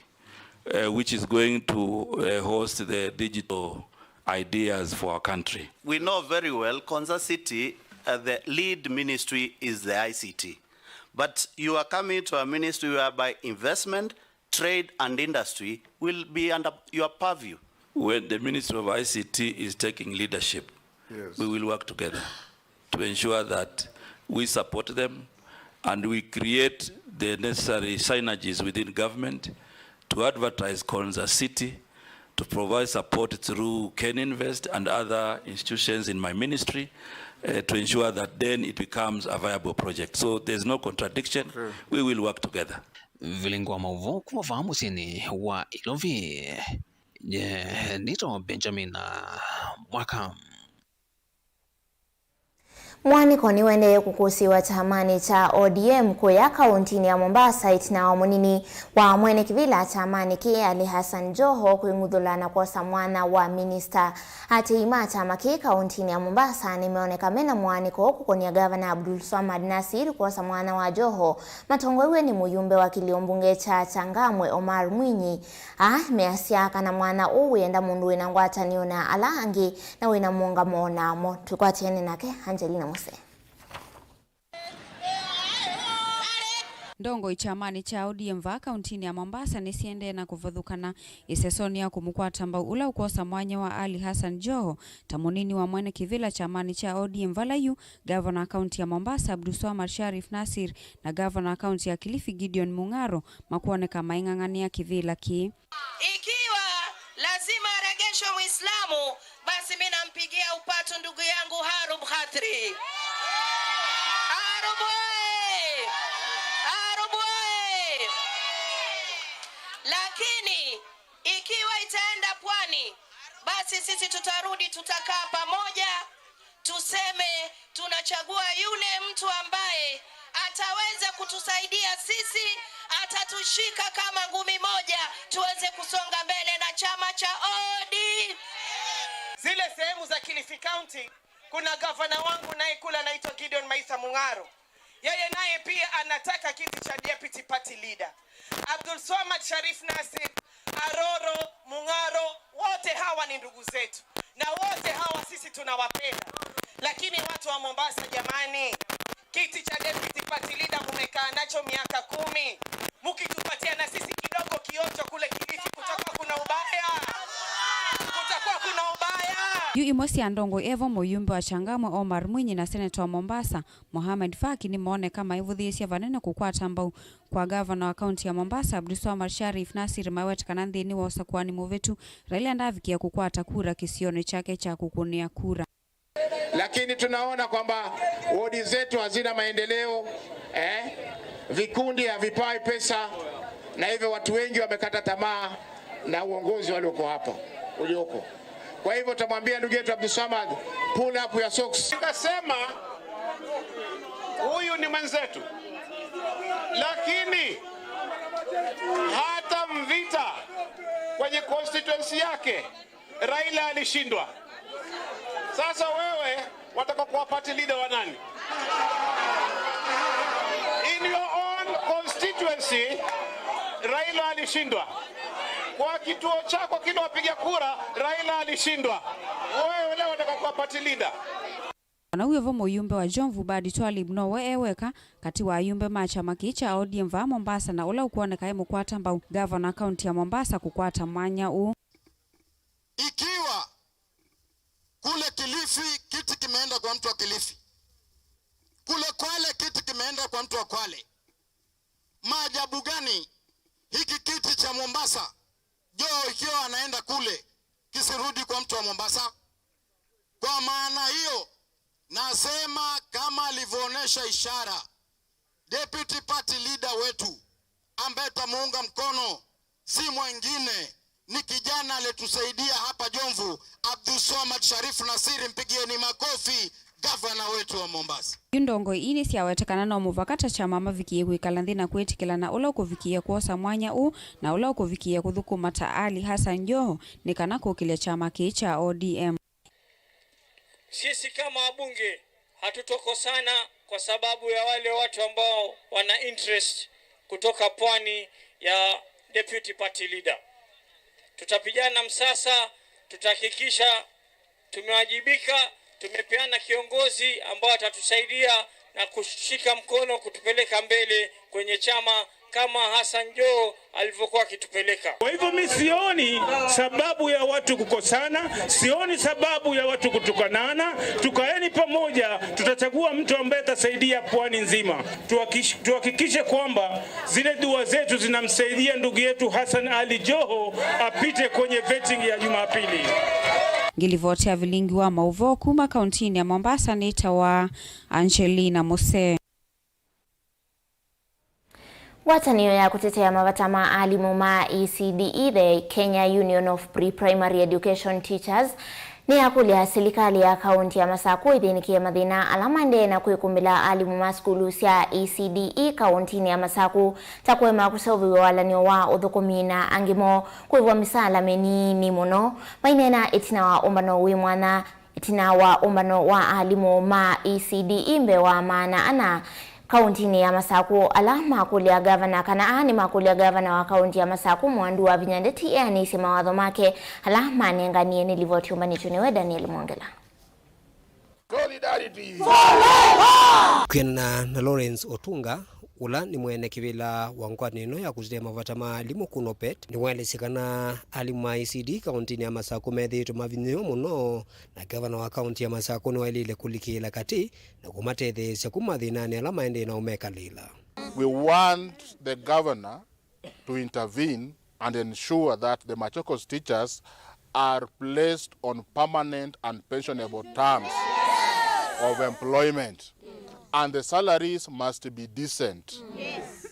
uh, which is going to uh, host the digital ideas for our country. We know very well Konza City, uh, the lead ministry is the I C T. But you are coming to a ministry whereby investment trade and industry will be under your purview. When the Ministry of I C T is taking leadership, yes, we will work together to ensure that we support them and we create the necessary synergies within government to advertise Konza City, to provide support through Ken Invest and other institutions in my ministry, uh, to ensure that then it becomes a viable project. So there's no contradiction. Okay. We will work together. Vilingi wa maũvoo kuma vaa mũsyĩnĩ wa Ilovi. Nye nĩtawa Benjamin Mwaka. Mũanĩko nĩũendee kũkũsĩĩwa kyamanĩ kya O D M kũya kaũntĩnĩ ya Mombasa ĩtina wa mũnini wa mwene kĩvĩla kyamanĩ kĩĩ Ali Hassan Joho kwĩng'uthũla na kwosa mwanya wa minista. Aatĩĩi ma kyama kĩĩ kaũntĩnĩ ya Mombasa nĩmeoneka mena mũanĩko kũkony'a Gavana Abdulswamad Nasir kwosa mwanya wa Joho, matongoew'e nĩ mũyumbe wa kĩlĩo mbunge kya Changamwe Omar Mwinyi. Aa measya kana mwanya ũũ wĩenda mũndũ wĩna ngwatanĩo na ala angĩ na wĩna mũũngamo namo. Twĩkwatĩane nake Angelina Muse. Ndongoi kyamanĩ kya O D M vaa kaũntĩnĩ ya Mombasa nĩsiendee na kũvathũkana ĩsesonĩ ya kũmũkwata mbau ũla ũkwosa mwanya wa Ali Hassan Joho ta mũnini wa mwene kĩvĩla kyamanĩ kya O D M, vala yu Gavana wa kaũntĩ ya Mombasa Abdulswamad Sharif Nasir na Gavana wa kaũntĩ ya Kilifi Gideon Mung'aro makwoneka maing'ang'anĩa kĩvĩla kĩĩ. Ikiwa lazima aregeshwe Muislamu, basi mi nampigia upatu ndugu yangu Harub Khatri. Harub oye! Harub oye! Lakini ikiwa itaenda pwani, basi sisi tutarudi, tutakaa pamoja, tuseme tunachagua yule mtu ambaye ataweza kutusaidia sisi, atatushika kama ngumi moja, tuweze kusonga mbele na chama cha O D M. Zile sehemu za Kilifi County, kuna gavana wangu naye kule anaitwa Gideon Maitha Mung'aro. Yeye naye pia anataka kiti cha deputy party leader. Abdulswamad Sharif Nasir, Aroro, Mung'aro, wote hawa ni ndugu zetu. Na wote hawa sisi tunawapenda. Lakini watu wa Mombasa, jamani, kiti cha deputy party leader mumekaa nacho miaka kumi. Mukitupatia na sisi kidogo kionjo kule Kilifi, kutakuwa kuna ubaya? Kutakuwa kuna ubaya? Yu imwe sya ndongoi evo mũyumbe wa Changamwe Omar Mwinyi na seneta wa Mombasa Mohamed Faki nĩmooneka maivũthĩĩsya vanene kũkwata mbau kwa gavana wa kaunti ya Mombasa, Abdulswamad Sharif Nasir, maweta kana nthĩnĩ wa ũsakũani mũvĩtu, Raila ndavikie kũkwata kura kĩsionĩ kyake kya kũkũnĩa kura. Lakini tunaona kwamba wodi zetu hazina maendeleo, eh? Vikundi havipai pesa, na hivyo watu wengi wamekata tamaa na uongozi walioko hapa, ulioko. Kwa hivyo, tamwambia ndugu yetu Abdulswamad, pull up your socks. Nikasema, "Huyu ni mwenzetu." Lakini hata Mvita kwenye constituency yake, Raila alishindwa. Sasa wewe, wataka kuwa party leader wa nani? In your own constituency, Raila alishindwa. Kwa kituo chako kile wapiga kura, Raila alishindwa. Wewe leo unataka kuwa party leader. Na wĩvo mũyumbe wa Jomvu Badi Twalib nowe e weka katĩ wa ayumbe ma kyama kĩĩ kya O D M vaa Mombasa na ũla ũkwoneka e mũkwata mbau gavana kaunti ya Mombasa kũkwata mwanya ũũ. Ikiwa kule Kilifi kiti kimeenda kwa mtu wa Kilifi, kule Kwale kiti kimeenda kwa mtu wa Kwale, maajabu gani hiki kiti cha Mombasa, Joho ikiwa anaenda kule, kisirudi kwa mtu wa Mombasa? Kwa maana hiyo, nasema kama alivyoonyesha ishara deputy party leader wetu ambaye tutamuunga mkono, si mwingine, ni kijana aliyetusaidia hapa Jomvu, Abdulswamad Sharif Nasir, mpigieni makofi, gavana wetu wa Mombasa. Yu ndongoi ii nĩsyaweta kana no mũvaka ta kyama mavikĩe kwĩkala nthĩ na kwĩtĩkĩlana ũla ũkũvikĩe kwosa mwanya ũũ na ũla ũkũvikĩe kũthũkũma ta Ali Hassan Joho nĩ kana kũkĩlya kyama kĩĩ kya O D M. Sisi kama wabunge hatutokosana kwa sababu ya wale watu ambao wana interest kutoka pwani ya deputy party leader. Tutapigana msasa, tutahakikisha tumewajibika, tumepeana kiongozi ambao atatusaidia na kushika mkono kutupeleka mbele kwenye chama kama Hassan Joho alivyokuwa akitupeleka. Kwa hivyo mi sioni sababu ya watu kukosana, sioni sababu ya watu kutukanana. Tukaeni pamoja, tutachagua mtu ambaye atasaidia pwani nzima. Tuhakish-, tuhakikishe kwamba zile dua zetu zinamsaidia ndugu yetu Hassan Ali Joho apite kwenye vetting ya Jumapili. Ngilivoti ya vilingi wa mauvoo kuma kauntinĩ ya Mombasa nĩtawa Angelina Muse. Ngwatanĩo ya kũtetea mavata ma alimũ ma E C D E, the Kenya Union of Pre-Primary Education Teachers, nĩyakũlya silikalĩ ya kaũnti ya Masakũ ĩthĩnĩkĩe mathĩna ala maendee na kwĩkũmbĩla alimũ ma sukulu sya E C D E kaũntinĩ ya Masakũ, ta kũema kũseũvĩw'a walany'o wa ũthũkũmi na angĩ moo kũĩvwa misaala mĩnini mũno. Maineena ĩtina wa ũmbano wĩ mwanya, ĩtina wa ũmbano wa alimũ ma E C D E mbee wa maana ana kaũntinĩ ya Masakũ, ala makũlya gavana, kana aa nĩmakũlya gavana wa kaũnti ya Masakũ, Mwandu wa Vinya Ndeti, eanĩsye mawatho make ala manenganie. Nĩ livoti yũmbanĩtw'e nĩwe Daniel Mwongela. Kwĩanana na Lawrence Otunga, ũla nĩ mwene kĩvĩla wa ngwatanĩo ĩno ya kũtetea mavata ma alimũ ku NOPET, nĩwaelesye kana alimũ ma E C D kaũntinĩ ya Masakũ methĩĩtwe mavinyĩĩwe mũno, na gavana wa kaũnti ya Masakũ nĩwaĩlĩle kũlikĩĩla katĩ na kũmatetheesya kuma mathĩnanĩ ala maendee na ũmekalĩla. We want the governor to intervene and ensure that the Machakos teachers are placed on permanent and pensionable terms of employment, and the salaries must be decent.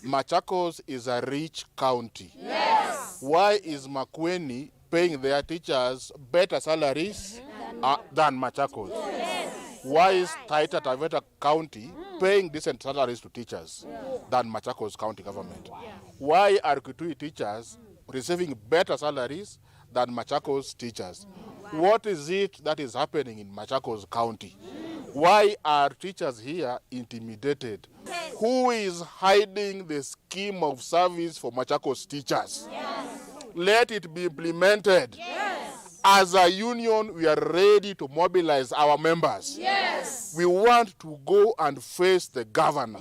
Machakos is a rich county. Why is Makueni paying their teachers better salaries, uh, than Machakos? Why is Taita Taveta County paying decent salaries to teachers than Machakos County government? Why are Kitui teachers receiving better salaries than Machakos teachers? What is it that is happening in Machakos County? Why are teachers here intimidated? Who is hiding the scheme of service for Machakos teachers? Let it be implemented. As a union, we are ready to mobilize our members. We want to go and face the governor.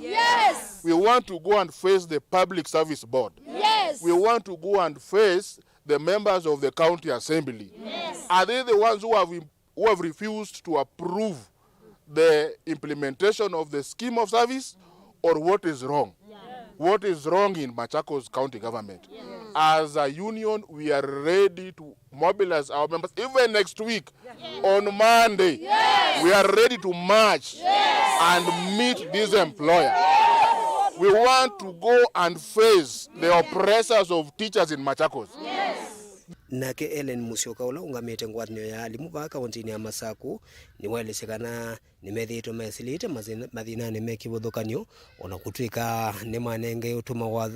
We want to go and face the Public Service Board. We want to go and face the members of the county assembly. Are they the ones who have, who have refused to approve the implementation of the scheme of service, or what is wrong? What is wrong in Machakos County government? As a union, we are ready to mobilize our members even next week on Monday. We are ready to march and meet this employer. We want to go and face the oppressors of teachers in Machakos. Nake Ellen Musyoka, ũla ũngamĩte ngwatanĩo ya alimũ vaa kaũntinĩ ya Masakũ, nĩwaelesye kana nĩmethĩĩtwe mesilĩte mathĩna-, mathĩnanĩ me kĩvathũkany'o, o na kũtw'ĩka nĩmanenge ũtũma wa,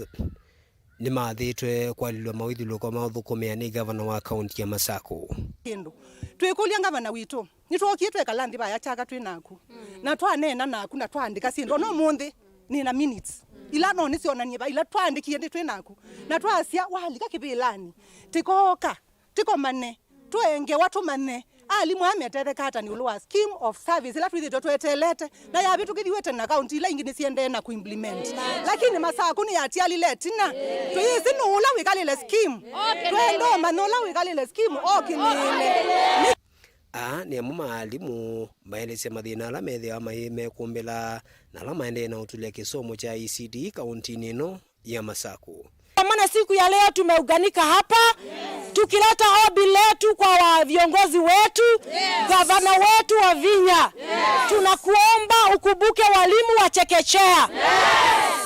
nĩmathĩtwe kwalilw'a mawĩthyũlũlũko ma ũthũkũmĩa nĩ gavana wa kaũnti ya Masakũ. Kĩndũ. Twĩkũlya ngavana witũ, nĩtwookie twekala nthĩ vaya Kyaka twĩ naku, na twaneena naku na twaandĩka syĩndũ. O na ũmũnthĩ nĩ na minutes ila no nĩsyonanie va ila twaandĩkie nĩ twĩ naku, na twasya walika kĩvĩlanĩ, tĩkooka, tĩkomane, tũengewa tũmanye alimũ aa metetheka ata nĩ ũlũ wa scheme of service ĩla twĩthĩtwe tweteelete, na yavĩtũkĩthiw'e tene, na kaunti ila ingĩ nĩsiendee na kũimplement. Lakini Masakũ nĩyatialile ĩtina. Tũyĩsĩ nũũ ũla wĩkalĩle scheme. Twenda ũmanya ũla wĩkalĩle scheme okĩlĩĩle. Aa nĩ amwe ma alimũ maelesya mathĩna ala methĩawa mayĩmekũmbĩla na ala maendee na ũtũlya kĩsomo kya E C D kaũntinĩ ĩno ya Masakũ. Kwa maana siku ya leo tumeunganika hapa tukileta ombi letu kwa wa viongozi wetu, gavana wetu wa Vinya. Tunakuomba ukumbuke walimu wa chekechea.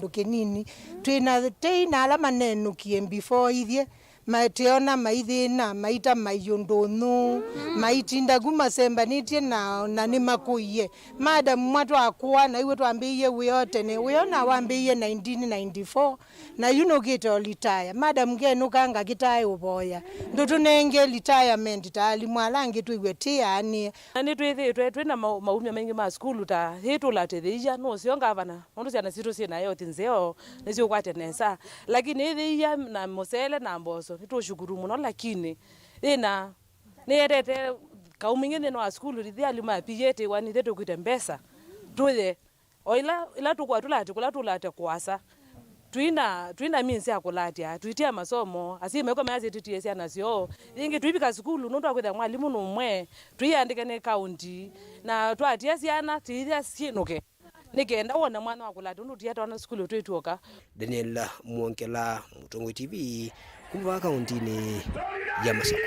Kĩnini twĩ na tei na ala manenũkie before ithyĩ, matĩona maithĩna, maita maiũndũnyũ, maitinda ku masembanĩtye na, na nĩmakũie. Madam mwa twakũa, na iwe twambĩĩie wĩa o tene. Wĩa ona wambĩĩie nineteen ninety-four, na yu nũkĩte o retire. Madam, ngenũka ngakĩtae ũvoya. Ndũtũnenge retirement ta alimũ ala angĩ twĩw'e tĩ anĩe. Na nĩtwĩthĩĩtwe twĩ na mau-, maumya maingĩ ma sukulu ta yĩĩ tũlatĩthĩia, nũseo ngavana, nũndũ syana sitũ syĩ na health nzeo, nĩsiũkwatya nesa. Lakini ĩthĩia na mũsele na mboso, nĩtũshukuru mũno, lakini yĩna, nĩyetete kaũ mwingĩ nthĩnĩ wa sukulu, ithyĩ alimũ ma P E A twĩwa nithyĩ tũkwĩte mbesa, tũye. O ila, ila tũkũa tũlate, kũla tũlate kũasa. Twina, twina means ya kũlatya, tũitia masomo, asyai maitũ mayasya tũtie syana syoo. Yĩngĩ tũivika sukulu nũndũ wa kwĩthĩa mwalimũ nũmwe, tũiandĩke nĩ kaunti, na twatia syana, tĩithya syĩnũke. Nĩ kenda wone mwana wa kũlatya ũndũ ũtia twana sukulu twĩ twoka. Daniel Mwongela, Mũtongoi T V, kuma vaa kauntinĩ ya Masakũ.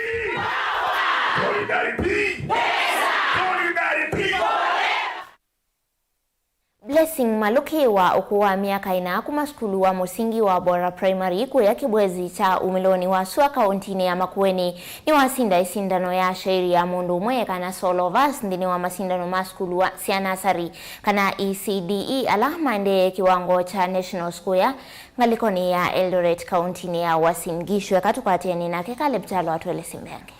Blessing Maluki wa ũkũũ wa myaka ĩna kuma sukulu wa mũsingi wa Bora Primary kũya kĩbwezi kya umĩlonĩ wa sua kauntinĩ ya Makueni nĩwasinda ĩsindano ya shairi ya mũndũ ũmwe kana Soul of Us nthĩnĩ wa masindano ma sukulu wa, sya nasarĩ kana E C D E ala maendee kĩwango kya Nationals kũya ngalĩkonĩ ya Eldoret kauntinĩ ya Uasin Gishu. Eka tũkwatĩanĩ nake Caleb Kyalo atũelesye mbeange.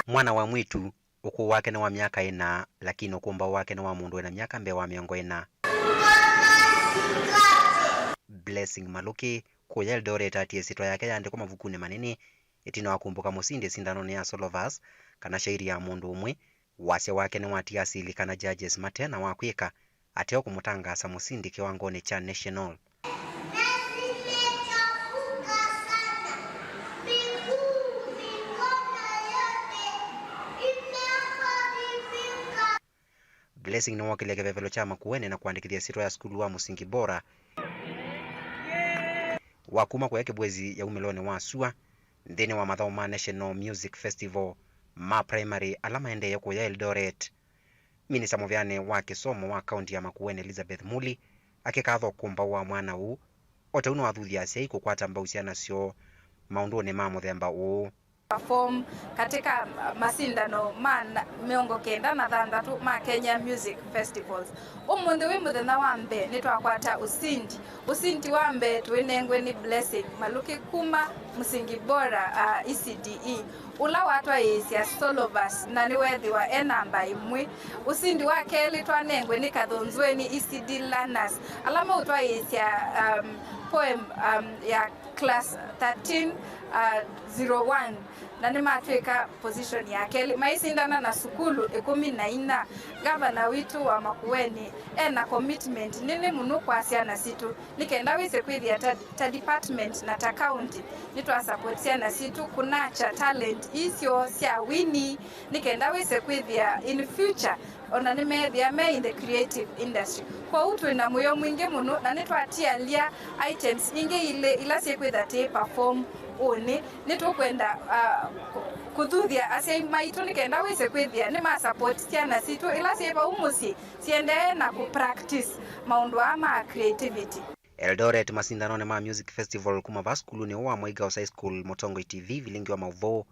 Mwana wa mwĩĩtu, ũkũũ wake nĩ wa myaka ĩna, lakini ũkũmbaũ wake nĩ wa mũndũ wĩna myaka mbee wa mĩongo ĩna. Blessing Maluki, kũya Eldoret, atie ĩsyĩtwa yake yaandĩkwa mavukunĩ manene ĩtina wa kũmbũka mũsindi ĩsindanonĩ ya Soul of Us, kana shairi ya mũndũ ũmwe. Wasya wake nĩwatie asili kana judges mate na wa kwĩka ateo kũmũtangaasa mũsindi kĩwangonĩ kya National. Blessing nĩwokĩlye kĩvevelo kya Makueni na kũandĩkĩthya ĩsyĩtwa ya sukulu wa Mũsingi Bora wa kuma kũya kĩbwezi ya umĩlonĩ wa sua nthĩnĩ wa mathaũ ma National Music Festival ma primary ala maendee kũya Eldoret. Minista mũvĩanĩ wa kĩsomo wa kaunti ya Makueni Elizabeth Muli akĩkatha ũkũmbaũ wa mwana ũũ, o ta ũu nĩwathuthya asyai kũkwata mbau syana syoo maũndũnĩ ma mũthemba ũũ. Perform katika masindano ma na-, mĩongo kenda na thanthatũ ma Kenya Music Festivals. Ũmũnthĩ wĩ mũthenya wa mbee nĩtwakwata ũsindi. Ũsindi wa mbee tũinengwe nĩ Blessing Maluki kuma Msingi Bora, uh, E C D E, ũla watwaĩĩsya Soul of Us na nĩweethĩwa e namba ĩmwe. Ũsindi wa kelĩ twanengwe nĩ Kathonzweni E C D Learners, ala maũtwaĩĩsya, um, poem, um, ya class thirteen, uh, zero one, na nĩmatw'ĩka position ya kelĩ maisindana na sukulu ĩkũmi na inya. Ngavana witũ wa Makueni e na commitment nene mũno kwa syana sitũ, nĩ kenda wĩse kwĩthĩa ta, ta department na ta county nĩtwasupport syana sitũ kũnakya talent ii syoo sya wini, nĩ kenda wĩse kwĩthĩa in future o na nĩmeethĩa me in the creative industry. Kwoou twĩ na mũyo mwingĩ mũno, na nĩtwatialya items ingĩ ilĩ ila syĩkwĩtha tĩ perform ũnĩ. Nĩtũkwenda, ah, kũ-, kũthuthya asyai maitũ nĩ kenda wĩse kwĩthĩa nĩma support syana sitũ ila syĩ vau mũsyĩ siendee na kũ practice maũndũ aa ma creativity. Eldoret, masindanonĩ ma Music Festival kuma vaa sukulunĩ ũũ wa Mwai Girls High School, Mũtongoi T V, vilingi wa maũvoo,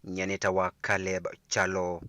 nyie nĩtawa Caleb Kyalo.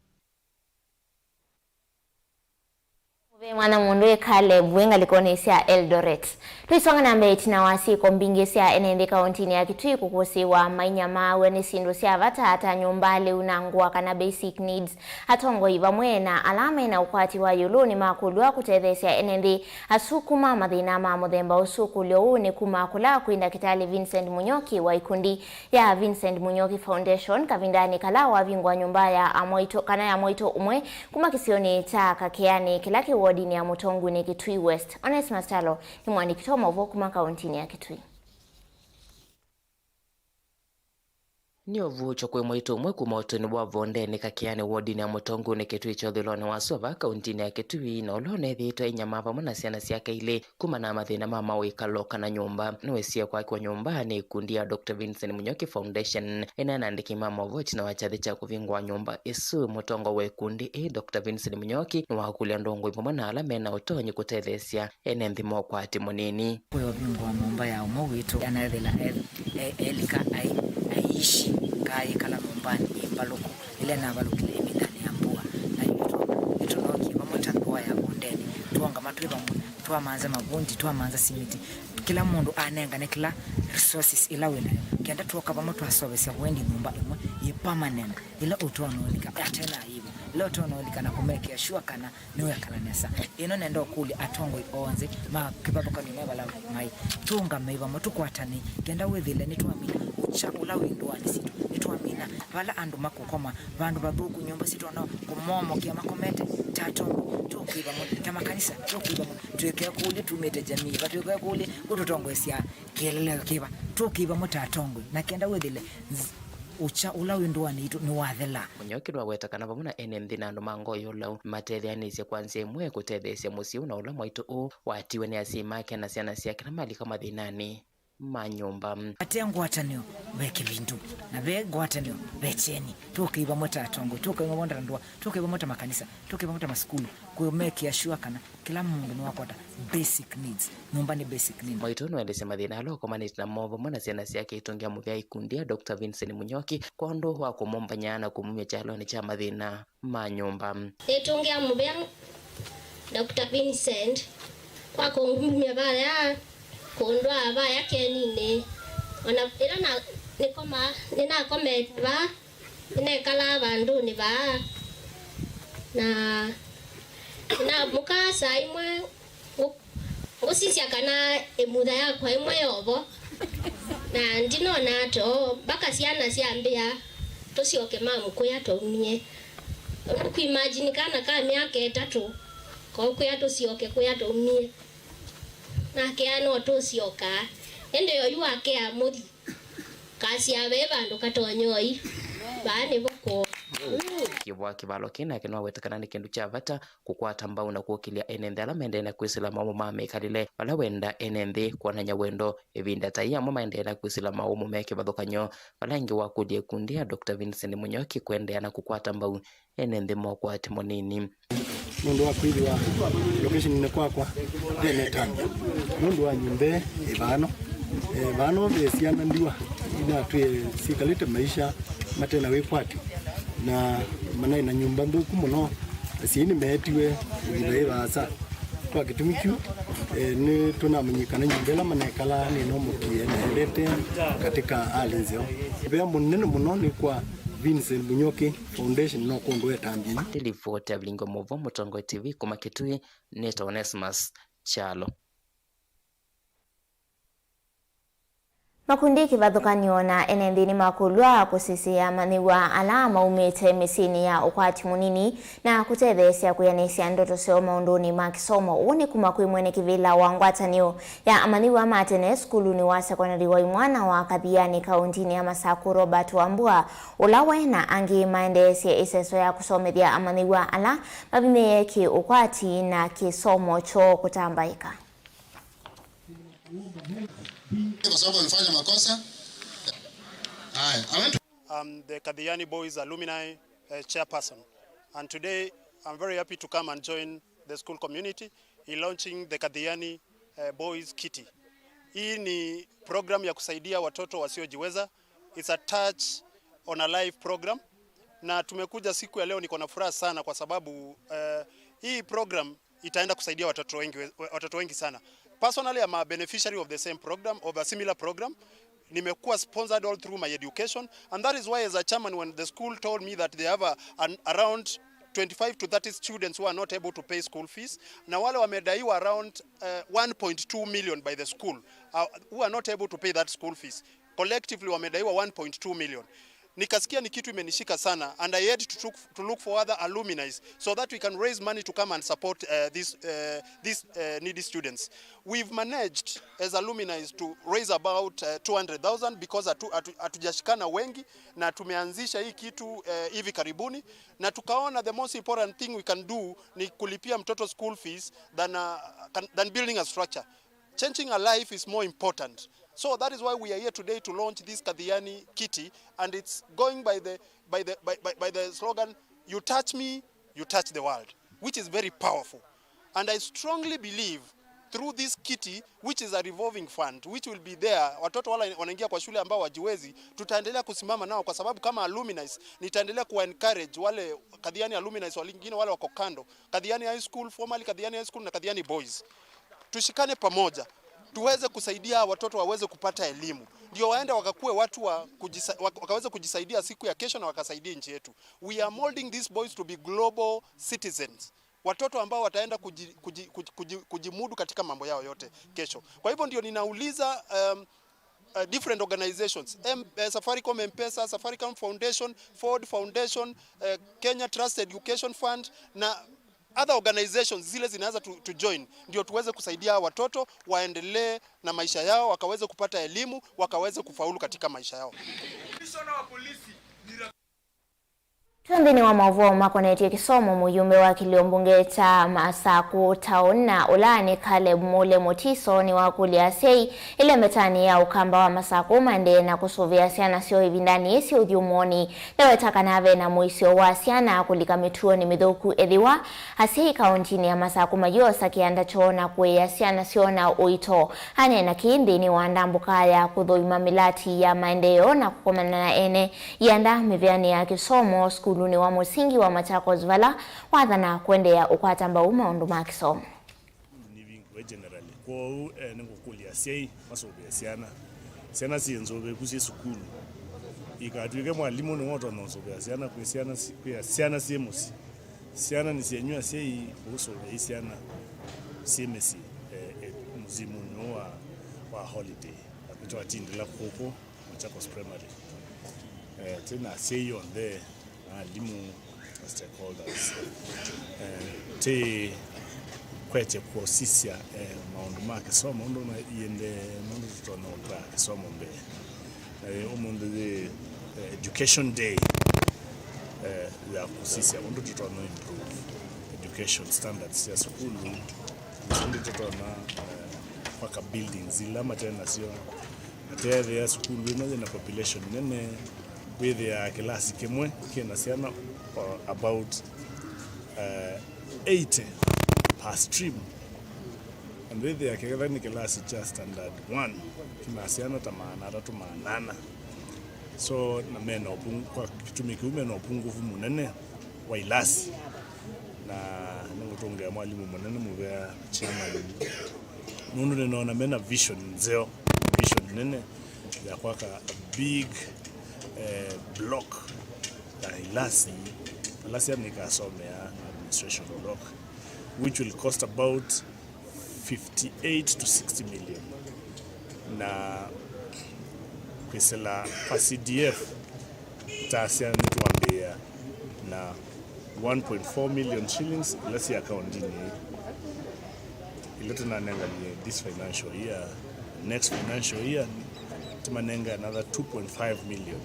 Mũvea mwana mũndũ ĩ Caleb wĩ ngalĩkonĩ sya Eldoret. Tũisonga na mbee, ĩtina wa syĩko mbingĩ sya ene nthĩ kauntinĩ ya Kitui kũkũsĩĩwa mainyamaaw'a nĩ syĩndũ sya vata ta nyũmba, lĩu na ngũa kana basic needs, atongoi vamwe na ala me na ũkwati wa ĩũlũ nĩmakũlw'a kũtetheesya ene nthĩ asu kuma mathĩna ma mũthemba ũsu. Ũkũlyo ũũ nĩ kuma kũla kwĩ ndakĩtalĩ Vincent Mũnyoki wa ikundi ya Vincent Mũnyoki Foundation kavindanĩ kala wavingũa nyũmba ya amwaitũ, kana ya mwaitũ ũmwe kuma kĩsionĩ kya Kakeanĩ kĩla kĩ wodinĩ ya Mũtongunĩ, Kitui West. Onesmus Kyalo nĩ mũandĩki witũ wa maũvoo kuma kauntinĩ ya Kitui. Nĩ ũvuũkyo kwĩ mwaitũ ũmwe kuma ũtũinĩ wa Vondenĩ Kakeanĩ wodinĩ ya Mũtongunĩ, Kitui kya ũthũĩlonĩ wa sua vaa kauntinĩ ya Kitui, na ũla ũnethĩĩtwe ainyama vamwe na syana syake ilĩ kumana na mathĩna ma mawĩkalo kana nyũmba. Nĩwesie kwakĩwa nyũmba nĩ ikundi ya Doctor Vincent Mũnyoki Foundation ĩneena na andĩki ma maũvoo ĩtina wa kyathĩ kya kũvingũa nyũmba ĩsu. Mũtongoi wa ikundi ĩĩ, Doctor Vincent Mũnyoki, nĩwakũlya ndongoi vamwe na ala me na ũtonyi kũtetheesya ene nthĩ ma ũkwati mũnini. Kwĩ ũvingũa nyũmba ya ũmwe witũ anaethela e-, e-, elika ai-, aiishi kaa yĩkala nyũmbanĩ ĩ mbalũku ĩla navalũkile ĩvindanĩ ya mbua. Na yu nĩtũ-, nĩtũnookie vamwe ta ndũa ya Vondenĩ, twoongama twĩ vamwe, twamanza mavundi, twamanza simiti, kĩla mũndũ anengane kĩla resources ila wĩ nayo, kenda twoka vamwe twaseũvĩsya wendi nyũmba ĩmwe yĩ permanent ĩla ũtonya ũlika ate na aibu. Ĩla ũtonya ũlika na kũmekĩa sure kana nĩwekala nesa. Ĩno nenda ũkũlya atongoi onthe ma kĩvathũkany'o me vala maĩ. Tũũngamei vamwe, tũkwatanei, kenda wĩthĩle nĩtwamina ũkya ũla wĩ ndũanĩ sitũ. Nĩtwamina vala andũ makũkoma, vandũ vathũku, nyũmba sitonya kũmomokea makomete. Ta atongoi, tũũkĩe vamwe, ta makanisa, tũũkĩe vamwe. Tũikekũlye tumĩte jamii va, tũikekũlye ũtũtongoesya kĩeleelo kĩva. Tũũkĩe vamwe ta atongoi, na kenda wĩthĩle nz-, ũkya ũla wĩ ndũanĩ itũ nĩwathela. Mũnyoki nĩwaweta kana vamwe na ene nthĩ na andũ ma ngoo ya ũlau matetheanĩsye kwa nzĩa ĩmwe kũtetheesya mũsyĩ ũũ na ũla mwaitũ ũũ watiwe nĩ asyai make na syana syake na malika mathĩnanĩ ma nyũmba. Vate ngwatanĩo ve kĩvindu, na ve ngwatanĩo ve kyeni. Tũũkei vamwe ta atongoi, tũũkei vamwe ta ndũa, tũũkei vamwe ta makanisa, tũũkei vamwe ta masukulu, kũmekĩa sure kana kĩla mũndũ nĩwakwata basic needs. Nyũmba nĩ basic need. Mwaitũ nũelesya mathĩna ala ũkomanĩte namo vamwe na syana syake itũngĩa mũvea ikundi ya Doctor Vincent Mũnyoki kwa ũndũ wa kũmũmbany'a na kũmumya kyalonĩ kya mathĩna ma nyũmba. Nĩtũngĩa mũvea Doctor Vincent kwa kũngumya vaya, kũndwaa vaya keninĩ. Ona ĩla na, nĩkoma, nĩnakomete vaa, nĩnekalaa vandũnĩ vaa, na nĩnamũkaa saa imwe ngũ-, ngũsisya kana ĩmutha yakwa ĩmwe yovo, na ndinona too, mpaka syana syambĩa tũsyoke mamu kũya twaumie. Ũkwimagine kana ka myaka ĩtatũ, kokwĩa tũsyoke kũya twaumie. Nakea no tũsyokaa. Ĩndĩ oyu akea mũthi. Kasya ve vandũ katonyoi. Vaa nĩvo kwoo. Kĩvwa kĩvalo kĩĩ nake nĩwaweta kana nĩ kĩndũ kya vata kũkwata mbau na kũkĩlya ene nthĩ ala maendee na kwĩsĩla maũmũ ma mĩkalĩle, vala wenda ene nthĩ kwonany'a wendo ĩvinda ta yĩĩ, amwe maendee na kwĩsĩla maũmũ me kĩvathũkany'o, vala angĩ wakũlya ikundi ya Doctor Vincent Mũnyoki kũendeea na kũkwata mbau ene nthĩ ma ũkwati mũnini. Nũndũ wa kwĩthĩwa location-inĩ kwakwa ndene tani, nũndũ wa nyũmba ĩ vano, e, vano ve syana ndiwa inatwĩe syĩkalĩte maisha mate na wĩkwatyo, na manaĩ na nyũmba nthũku mũno. Asyai nĩmeetiwe ĩvinda yĩ vaasa. Kwa kĩtumi kyu, e, nĩtũnamanyie kana nyũmba ĩla manekalaa nĩnomũkie na ĩendete katika hali nzeo. Mũvea mũnene mũno nĩ kwa Vincent Mũnyoki Foundation no kũndũ etambia. Ndĩlivoti ya Vilingo Mũvo, Mũtongoi T V kuma Kitui, nĩtawa Onesmus Kyalo. Makundi kĩvathũkany'o na ene nthĩ nĩmakũlw'a kũsisya amanyĩw'a ala maumĩte mĩsyĩnĩ ya ũkwati mũnini na kũtetheesya kwĩanĩsya ndoto syoo maũndũnĩ ma kĩsomo. Ũu nĩ kuma kwĩ mwene kĩvĩla wa ngwatanĩo ya amanyĩw'a ma tene sukulunĩ wa sekondalĩ wa imwana wa Kathiani, kaũntĩnĩ ya Masaku, Robert Wambua, ũla we na angĩ maendeesye ĩseso ya kũsomethya amanyĩw'a ala mavimĩĩe kĩ-ũkwati na kĩsomo kyoo kũtambaĩka. Kwa sababu amefanya makosa. Haya, I want to I'm the Kathiani Boys Alumni, uh, Chairperson, and today I'm very happy to come and join the school community in launching the Kathiani, uh, Boys Kitty. Hii ni program ya kusaidia watoto wasiojiweza. It's a touch on a life program, na tumekuja siku ya leo, niko na furaha sana kwa sababu, uh, hii program itaenda kusaidia watoto wengi, watoto wengi sana. Personally, I'm a beneficiary of the same program, of a similar program. Nimekuwa sponsored all through my education, and that is why, as a chairman, when the school told me that they have a, an, around twenty-five to thirty students who are not able to pay school fees, na wale wamedaiwa around, uh, one point two million by the school, uh, who are not able to pay that school fees. Collectively wamedaiwa one point two million. Nikasikia ni kitu imenishika sana, and I had to look, to look for other alumni so that we can raise money to come and support, uh, these, uh, these, uh, needy students. We've managed as alumni to raise about, uh, two hundred thousand because hatu-, hatu-, hatujashikana wengi, na tumeanzisha hii kitu, uh, hivi karibuni, na tukaona the most important thing we can do ni kulipia mtoto school fees than, uh, can, than building a structure. Changing a life is more important. So that is why we are here today to launch this Kathiani Kitty, and it's going by the, by the, by, by, by the slogan, "You touch me, you touch the world," which is very powerful. And I strongly believe through this kitty, which is a revolving fund, which will be there, watoto wala wanaingia kwa shule ambao wajiwezi, tutaendelea kusimama nao, kwa sababu kama alumni, nitaendelea kuwa encourage wale Kathiani alumni wengine wale wako kando, Kathiani High School, formerly Kathiani High School na Kathiani Boys. Tushikane pamoja. tuweze kusaidia hawa watoto waweze kupata elimu, ndio waende wakakuwe watu wa kujisa-, wak-, wakaweze kujisaidia siku ya kesho na wakasaidie nchi yetu. We are molding these boys to be global citizens, watoto ambao wataenda kuji-, kuji-, kuji-, kuji-, kujimudu katika mambo yao yote kesho. Kwa hivyo ndio ninauliza, um, uh, different organizations, M-, eh, Safaricom M-Pesa, Safaricom Foundation, Ford Foundation, eh, Kenya Trust Education Fund na other organizations zile zinaweza tu, to join, ndio tuweze kusaidia hawa watoto waendelee na maisha yao, wakaweze kupata elimu, wakaweze kufaulu katika maisha yao. Twĩ nthĩnĩ wa maũvoo makonetye kĩsomo, mũyumbe wa kĩlio mbunge kya Masakũ Town na ũla nĩ Caleb Mule Mutiso nĩwakũlya asyai ĩlembetanĩ ya ũkamba wa Masakũ maendee na kũsũvĩa syana syoo ĩvindanĩ yĩĩ syĩ ũthyũmũonĩ. Nĩweta kana ve na mũisyo wa syana kũlika mĩtuonĩ mĩthũku ethĩwa asyai kaũntinĩ ya Masakũ mayũosa kĩanda kyoo na kũĩa syana syoo na ũito. Aneena kĩĩ nthĩnĩ wa ndambũka ya kũthũima mĩlati ya maendeeo na kũkomana na ene ianda mĩvĩanĩ ya kĩsomo sukulunĩ wa mũsingi wa Machakos vala wathana kũendeea ũkwata mbau maũndũ ma kĩsomo. Nivingĩwe generally. Kwoou, eh, nĩngũkũlya asyai masũvĩe syana. Syana syĩ nzũvĩku syĩ sukulu ikatw'ĩke mwalimũ nĩwe ũtonya ũsũvĩa syana kwĩ syana si-, kwĩ syana syĩ mũsyĩ. Syana nĩ syenyu asyai, ũsũvĩai syana syĩ mĩsyĩ, eh, eh, mũsimunĩ ũũ wa, wa holiday. Twatindĩla kũkũ Machakos Primary. Eh, twĩ na asyai onthe, alimũ, na stakeholders. Eh, tĩ kwete kũsisya, eh, maũndũ ma kĩsomo, ũndũ ma iende, maũndũ tũtonya ũtwaa kĩsomo mbee. Eh, ũmũnthĩ yĩ, eh, education day, eh, ya kũsisya ũndũ tũtonya improve education standards sya sukulu, ũndũ tũtonya, eh, kwaka buildings ila mate nasyo. Ateethĩa sukulu ĩno yĩna population nene, wĩthĩaa kĩlasi kĩmwe kĩna syana, uh, about, uh, eighty per stream. And wĩthĩa kĩketha nĩ kĩlasi kya standard one, kĩna syana ta maana atatũ, maana ana. So, na mena ũpungu-, kwa kĩtumi kĩu mena ũpungufu mũnene wa ilasi. Na nĩngũtũngĩa mwalimũ mũnene mũvea chairman, nũndũ nĩnoona mena vision nzeo, vision nene ya kwaka a big, eh, block ya ilasi ala syana ikasomea na administration block, which will cost about fifty-eight to sixty million. Na kwĩsĩla kwa C D F, tasya nĩtwambĩĩa na one point four million shillings ila syĩ akaundinĩ ila tũnanenganie this financial year. Next financial year, tũmanenge another two point five million.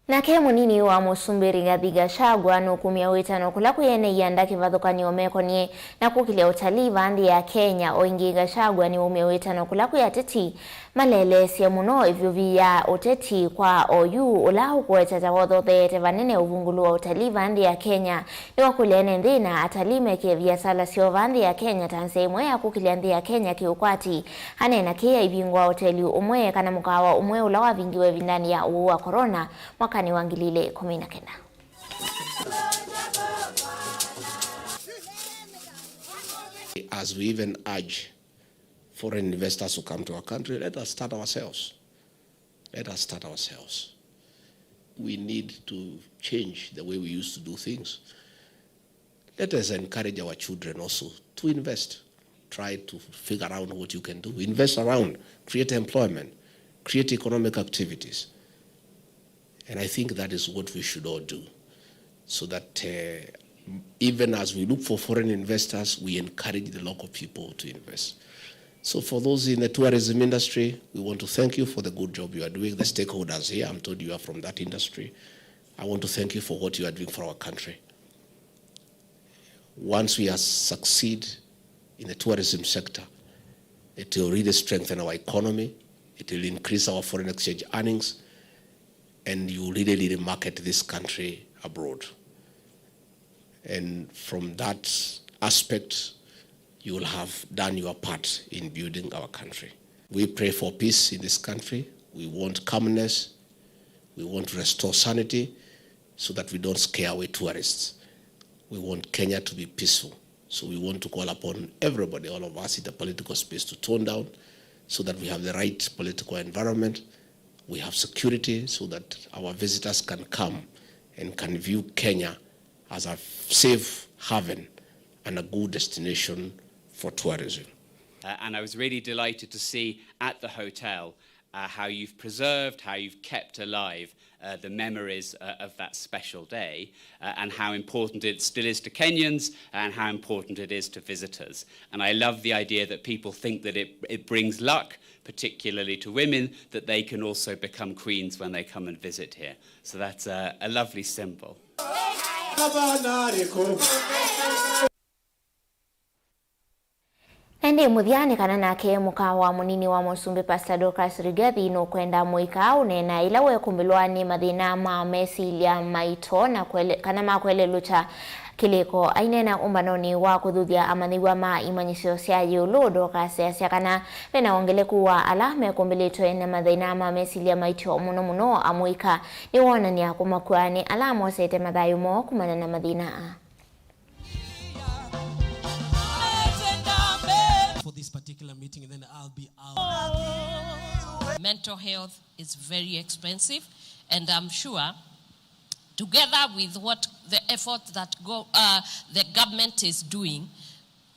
Nake mũnini wa mũsumbĩ Rigathi Gachagua nũkumya wĩtano kũla kwĩ ene ianda kĩvathũkany'o mekonie na kũkĩlya ũtalii va nthĩ ya Kenya. O ĩngĩ, Gachagua nĩwaumya wĩtano kũla kwĩ ateti maleeleesye mũno ĩvyũvi ya ũteti kwa oyu ũla ũkũweta ta wothotheete vanene ũvungũlu wa ũtalii va nthĩ ya Kenya. Nĩwakũlya ene nthĩ na atalii mekĩe viasala syoo va nthĩ ya Kenya ta nzĩa ĩmwe ya kũkĩlya nthĩ ya Kenya kĩũkwati. Aneena kĩĩ aivingũa oteli ũmwe kana mũkaawa ũmwe ũla wavingiwe ĩvindanĩ ya ũwau wa corona mwakanĩ wa ngili ilĩ ĩkũmi na kenda. As we even urge foreign investors to come to our country, let us start ourselves. Let us start ourselves. We need to change the way we used to do things. Let us encourage our children also to invest. Try to figure out what you can do. Invest around, create employment, create economic activities. And I think that is what we should all do, so that, uh, even as we look for foreign investors, we encourage the local people to invest. So for those in the tourism industry, we want to thank you for the good job you are doing. The stakeholders here, I'm told you are from that industry. I want to thank you for what you are doing for our country. Once we are succeed in the tourism sector, it will really strengthen our economy, it will increase our foreign exchange earnings, and you really, really market this country abroad. And from that aspect, you will have done your part in building our country. We pray for peace in this country. We want calmness. We want to restore sanity so that we don't scare away tourists. We want Kenya to be peaceful So we want to call upon everybody, all of us in the political space, to tone down so that we have the right political environment, we have security so that our visitors can come and can view Kenya as a safe haven and a good destination for tourism. Uh, and I was really delighted to see at the hotel uh, how you've preserved, how you've kept alive uh, the memories uh, of that special day, uh, and how important it still is to Kenyans, and how important it is to visitors. And I love the idea that people think that it, it brings luck, particularly to women, that they can also become queens when they come and visit here. So that's a, a lovely symbol. Na ĩndĩ mũthya nĩ kana nake mũka wa mũnini wa mũsumbĩ Pastor Dorcas Rigathi nũkwenda mũika ũneena ĩla wekũmbĩlwa nĩ mathĩna ma mesilya maito na kwele-, kana ma kwelelũkya kĩlĩko. Aineena ũmbanonĩ wa kũthuthya amanyĩw'a ma imanyĩsyo sya ĩũlũ, Dorcas easya kana ve na wongeleku wa ala mekũmbĩlĩtwe na mathĩna ma mesilya maito, mũno mũno amũika, nĩwonany'a kũmakw'a nĩ ala mosete mathayũ moo kumana na mathĩna aa. For this particular meeting, and then I'll be out. Mental health is very expensive, and I'm sure, together with what the effort that go, uh, the government is doing,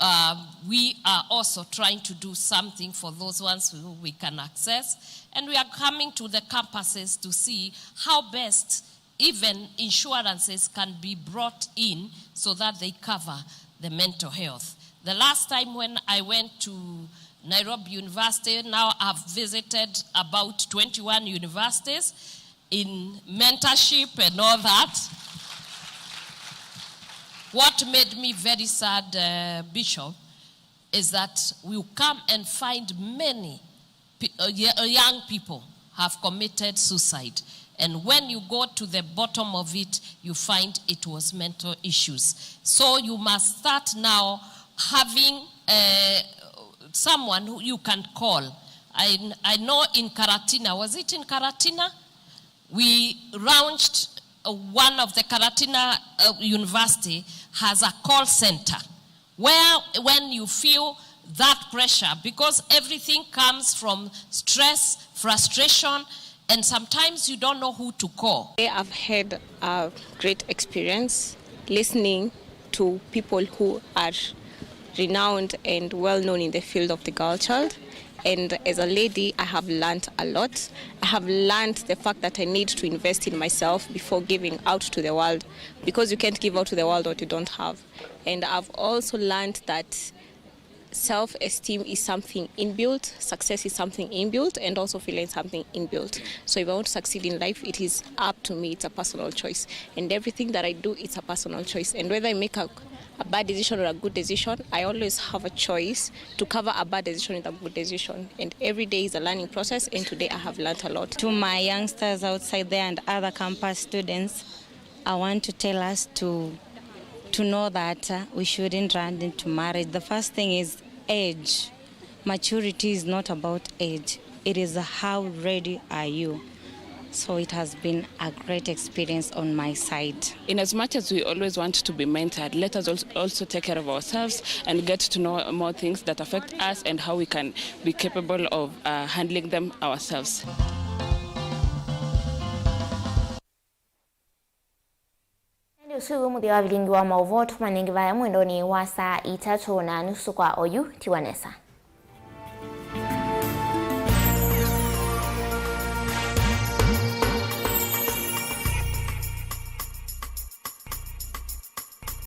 uh, we are also trying to do something for those ones who we can access, and we are coming to the campuses to see how best even insurances can be brought in so that they cover the mental health. The last time when I went to Nairobi University, now I've visited about twenty-one universities in mentorship and all that. What made me very sad, uh, Bishop, is that we come and find many pe-, uh, y-, uh, young people have committed suicide. And when you go to the bottom of it, you find it was mental issues. So you must start now having, uh, someone who you can call. I, I know in Karatina, was it in Karatina? We launched, uh, one of the Karatina, uh, University has a call center where when you feel that pressure, because everything comes from stress, frustration, and sometimes you don't know who to call. Today I've had a great experience listening to people who are renowned and well known in the field of the girl child. And as a lady, I have learned a lot. I have learned the fact that I need to invest in myself before giving out to the world, because you can't give out to the world what you don't have. And I've also learned that self-esteem is something inbuilt, success is something inbuilt, and also failure is something inbuilt. So if I want to succeed in life, it is up to me, it's a personal choice. And everything that I do, it's a personal choice. And whether I make a, a bad decision or a good decision, I always have a choice to cover a bad decision with a good decision. And every day is a learning process, and today I have learned a lot. To my youngsters outside there and other campus students, I want to tell us to, to know that, uh, we shouldn't run into marriage. The first thing is age. Maturity is not about age. It is how ready are you. So it has been a great experience on my side. In as much as we always want to be mentored, let us als-, also take care of ourselves and get to know more things that affect us and how we can be capable of, uh, handling them ourselves. Ĩndĩ ũsu wĩ mũthya wa vilingi wa maũvoo tũmanenge vaya mwendonĩ wa saa itatũ na nusu kwa oyu. Tiwa nesa.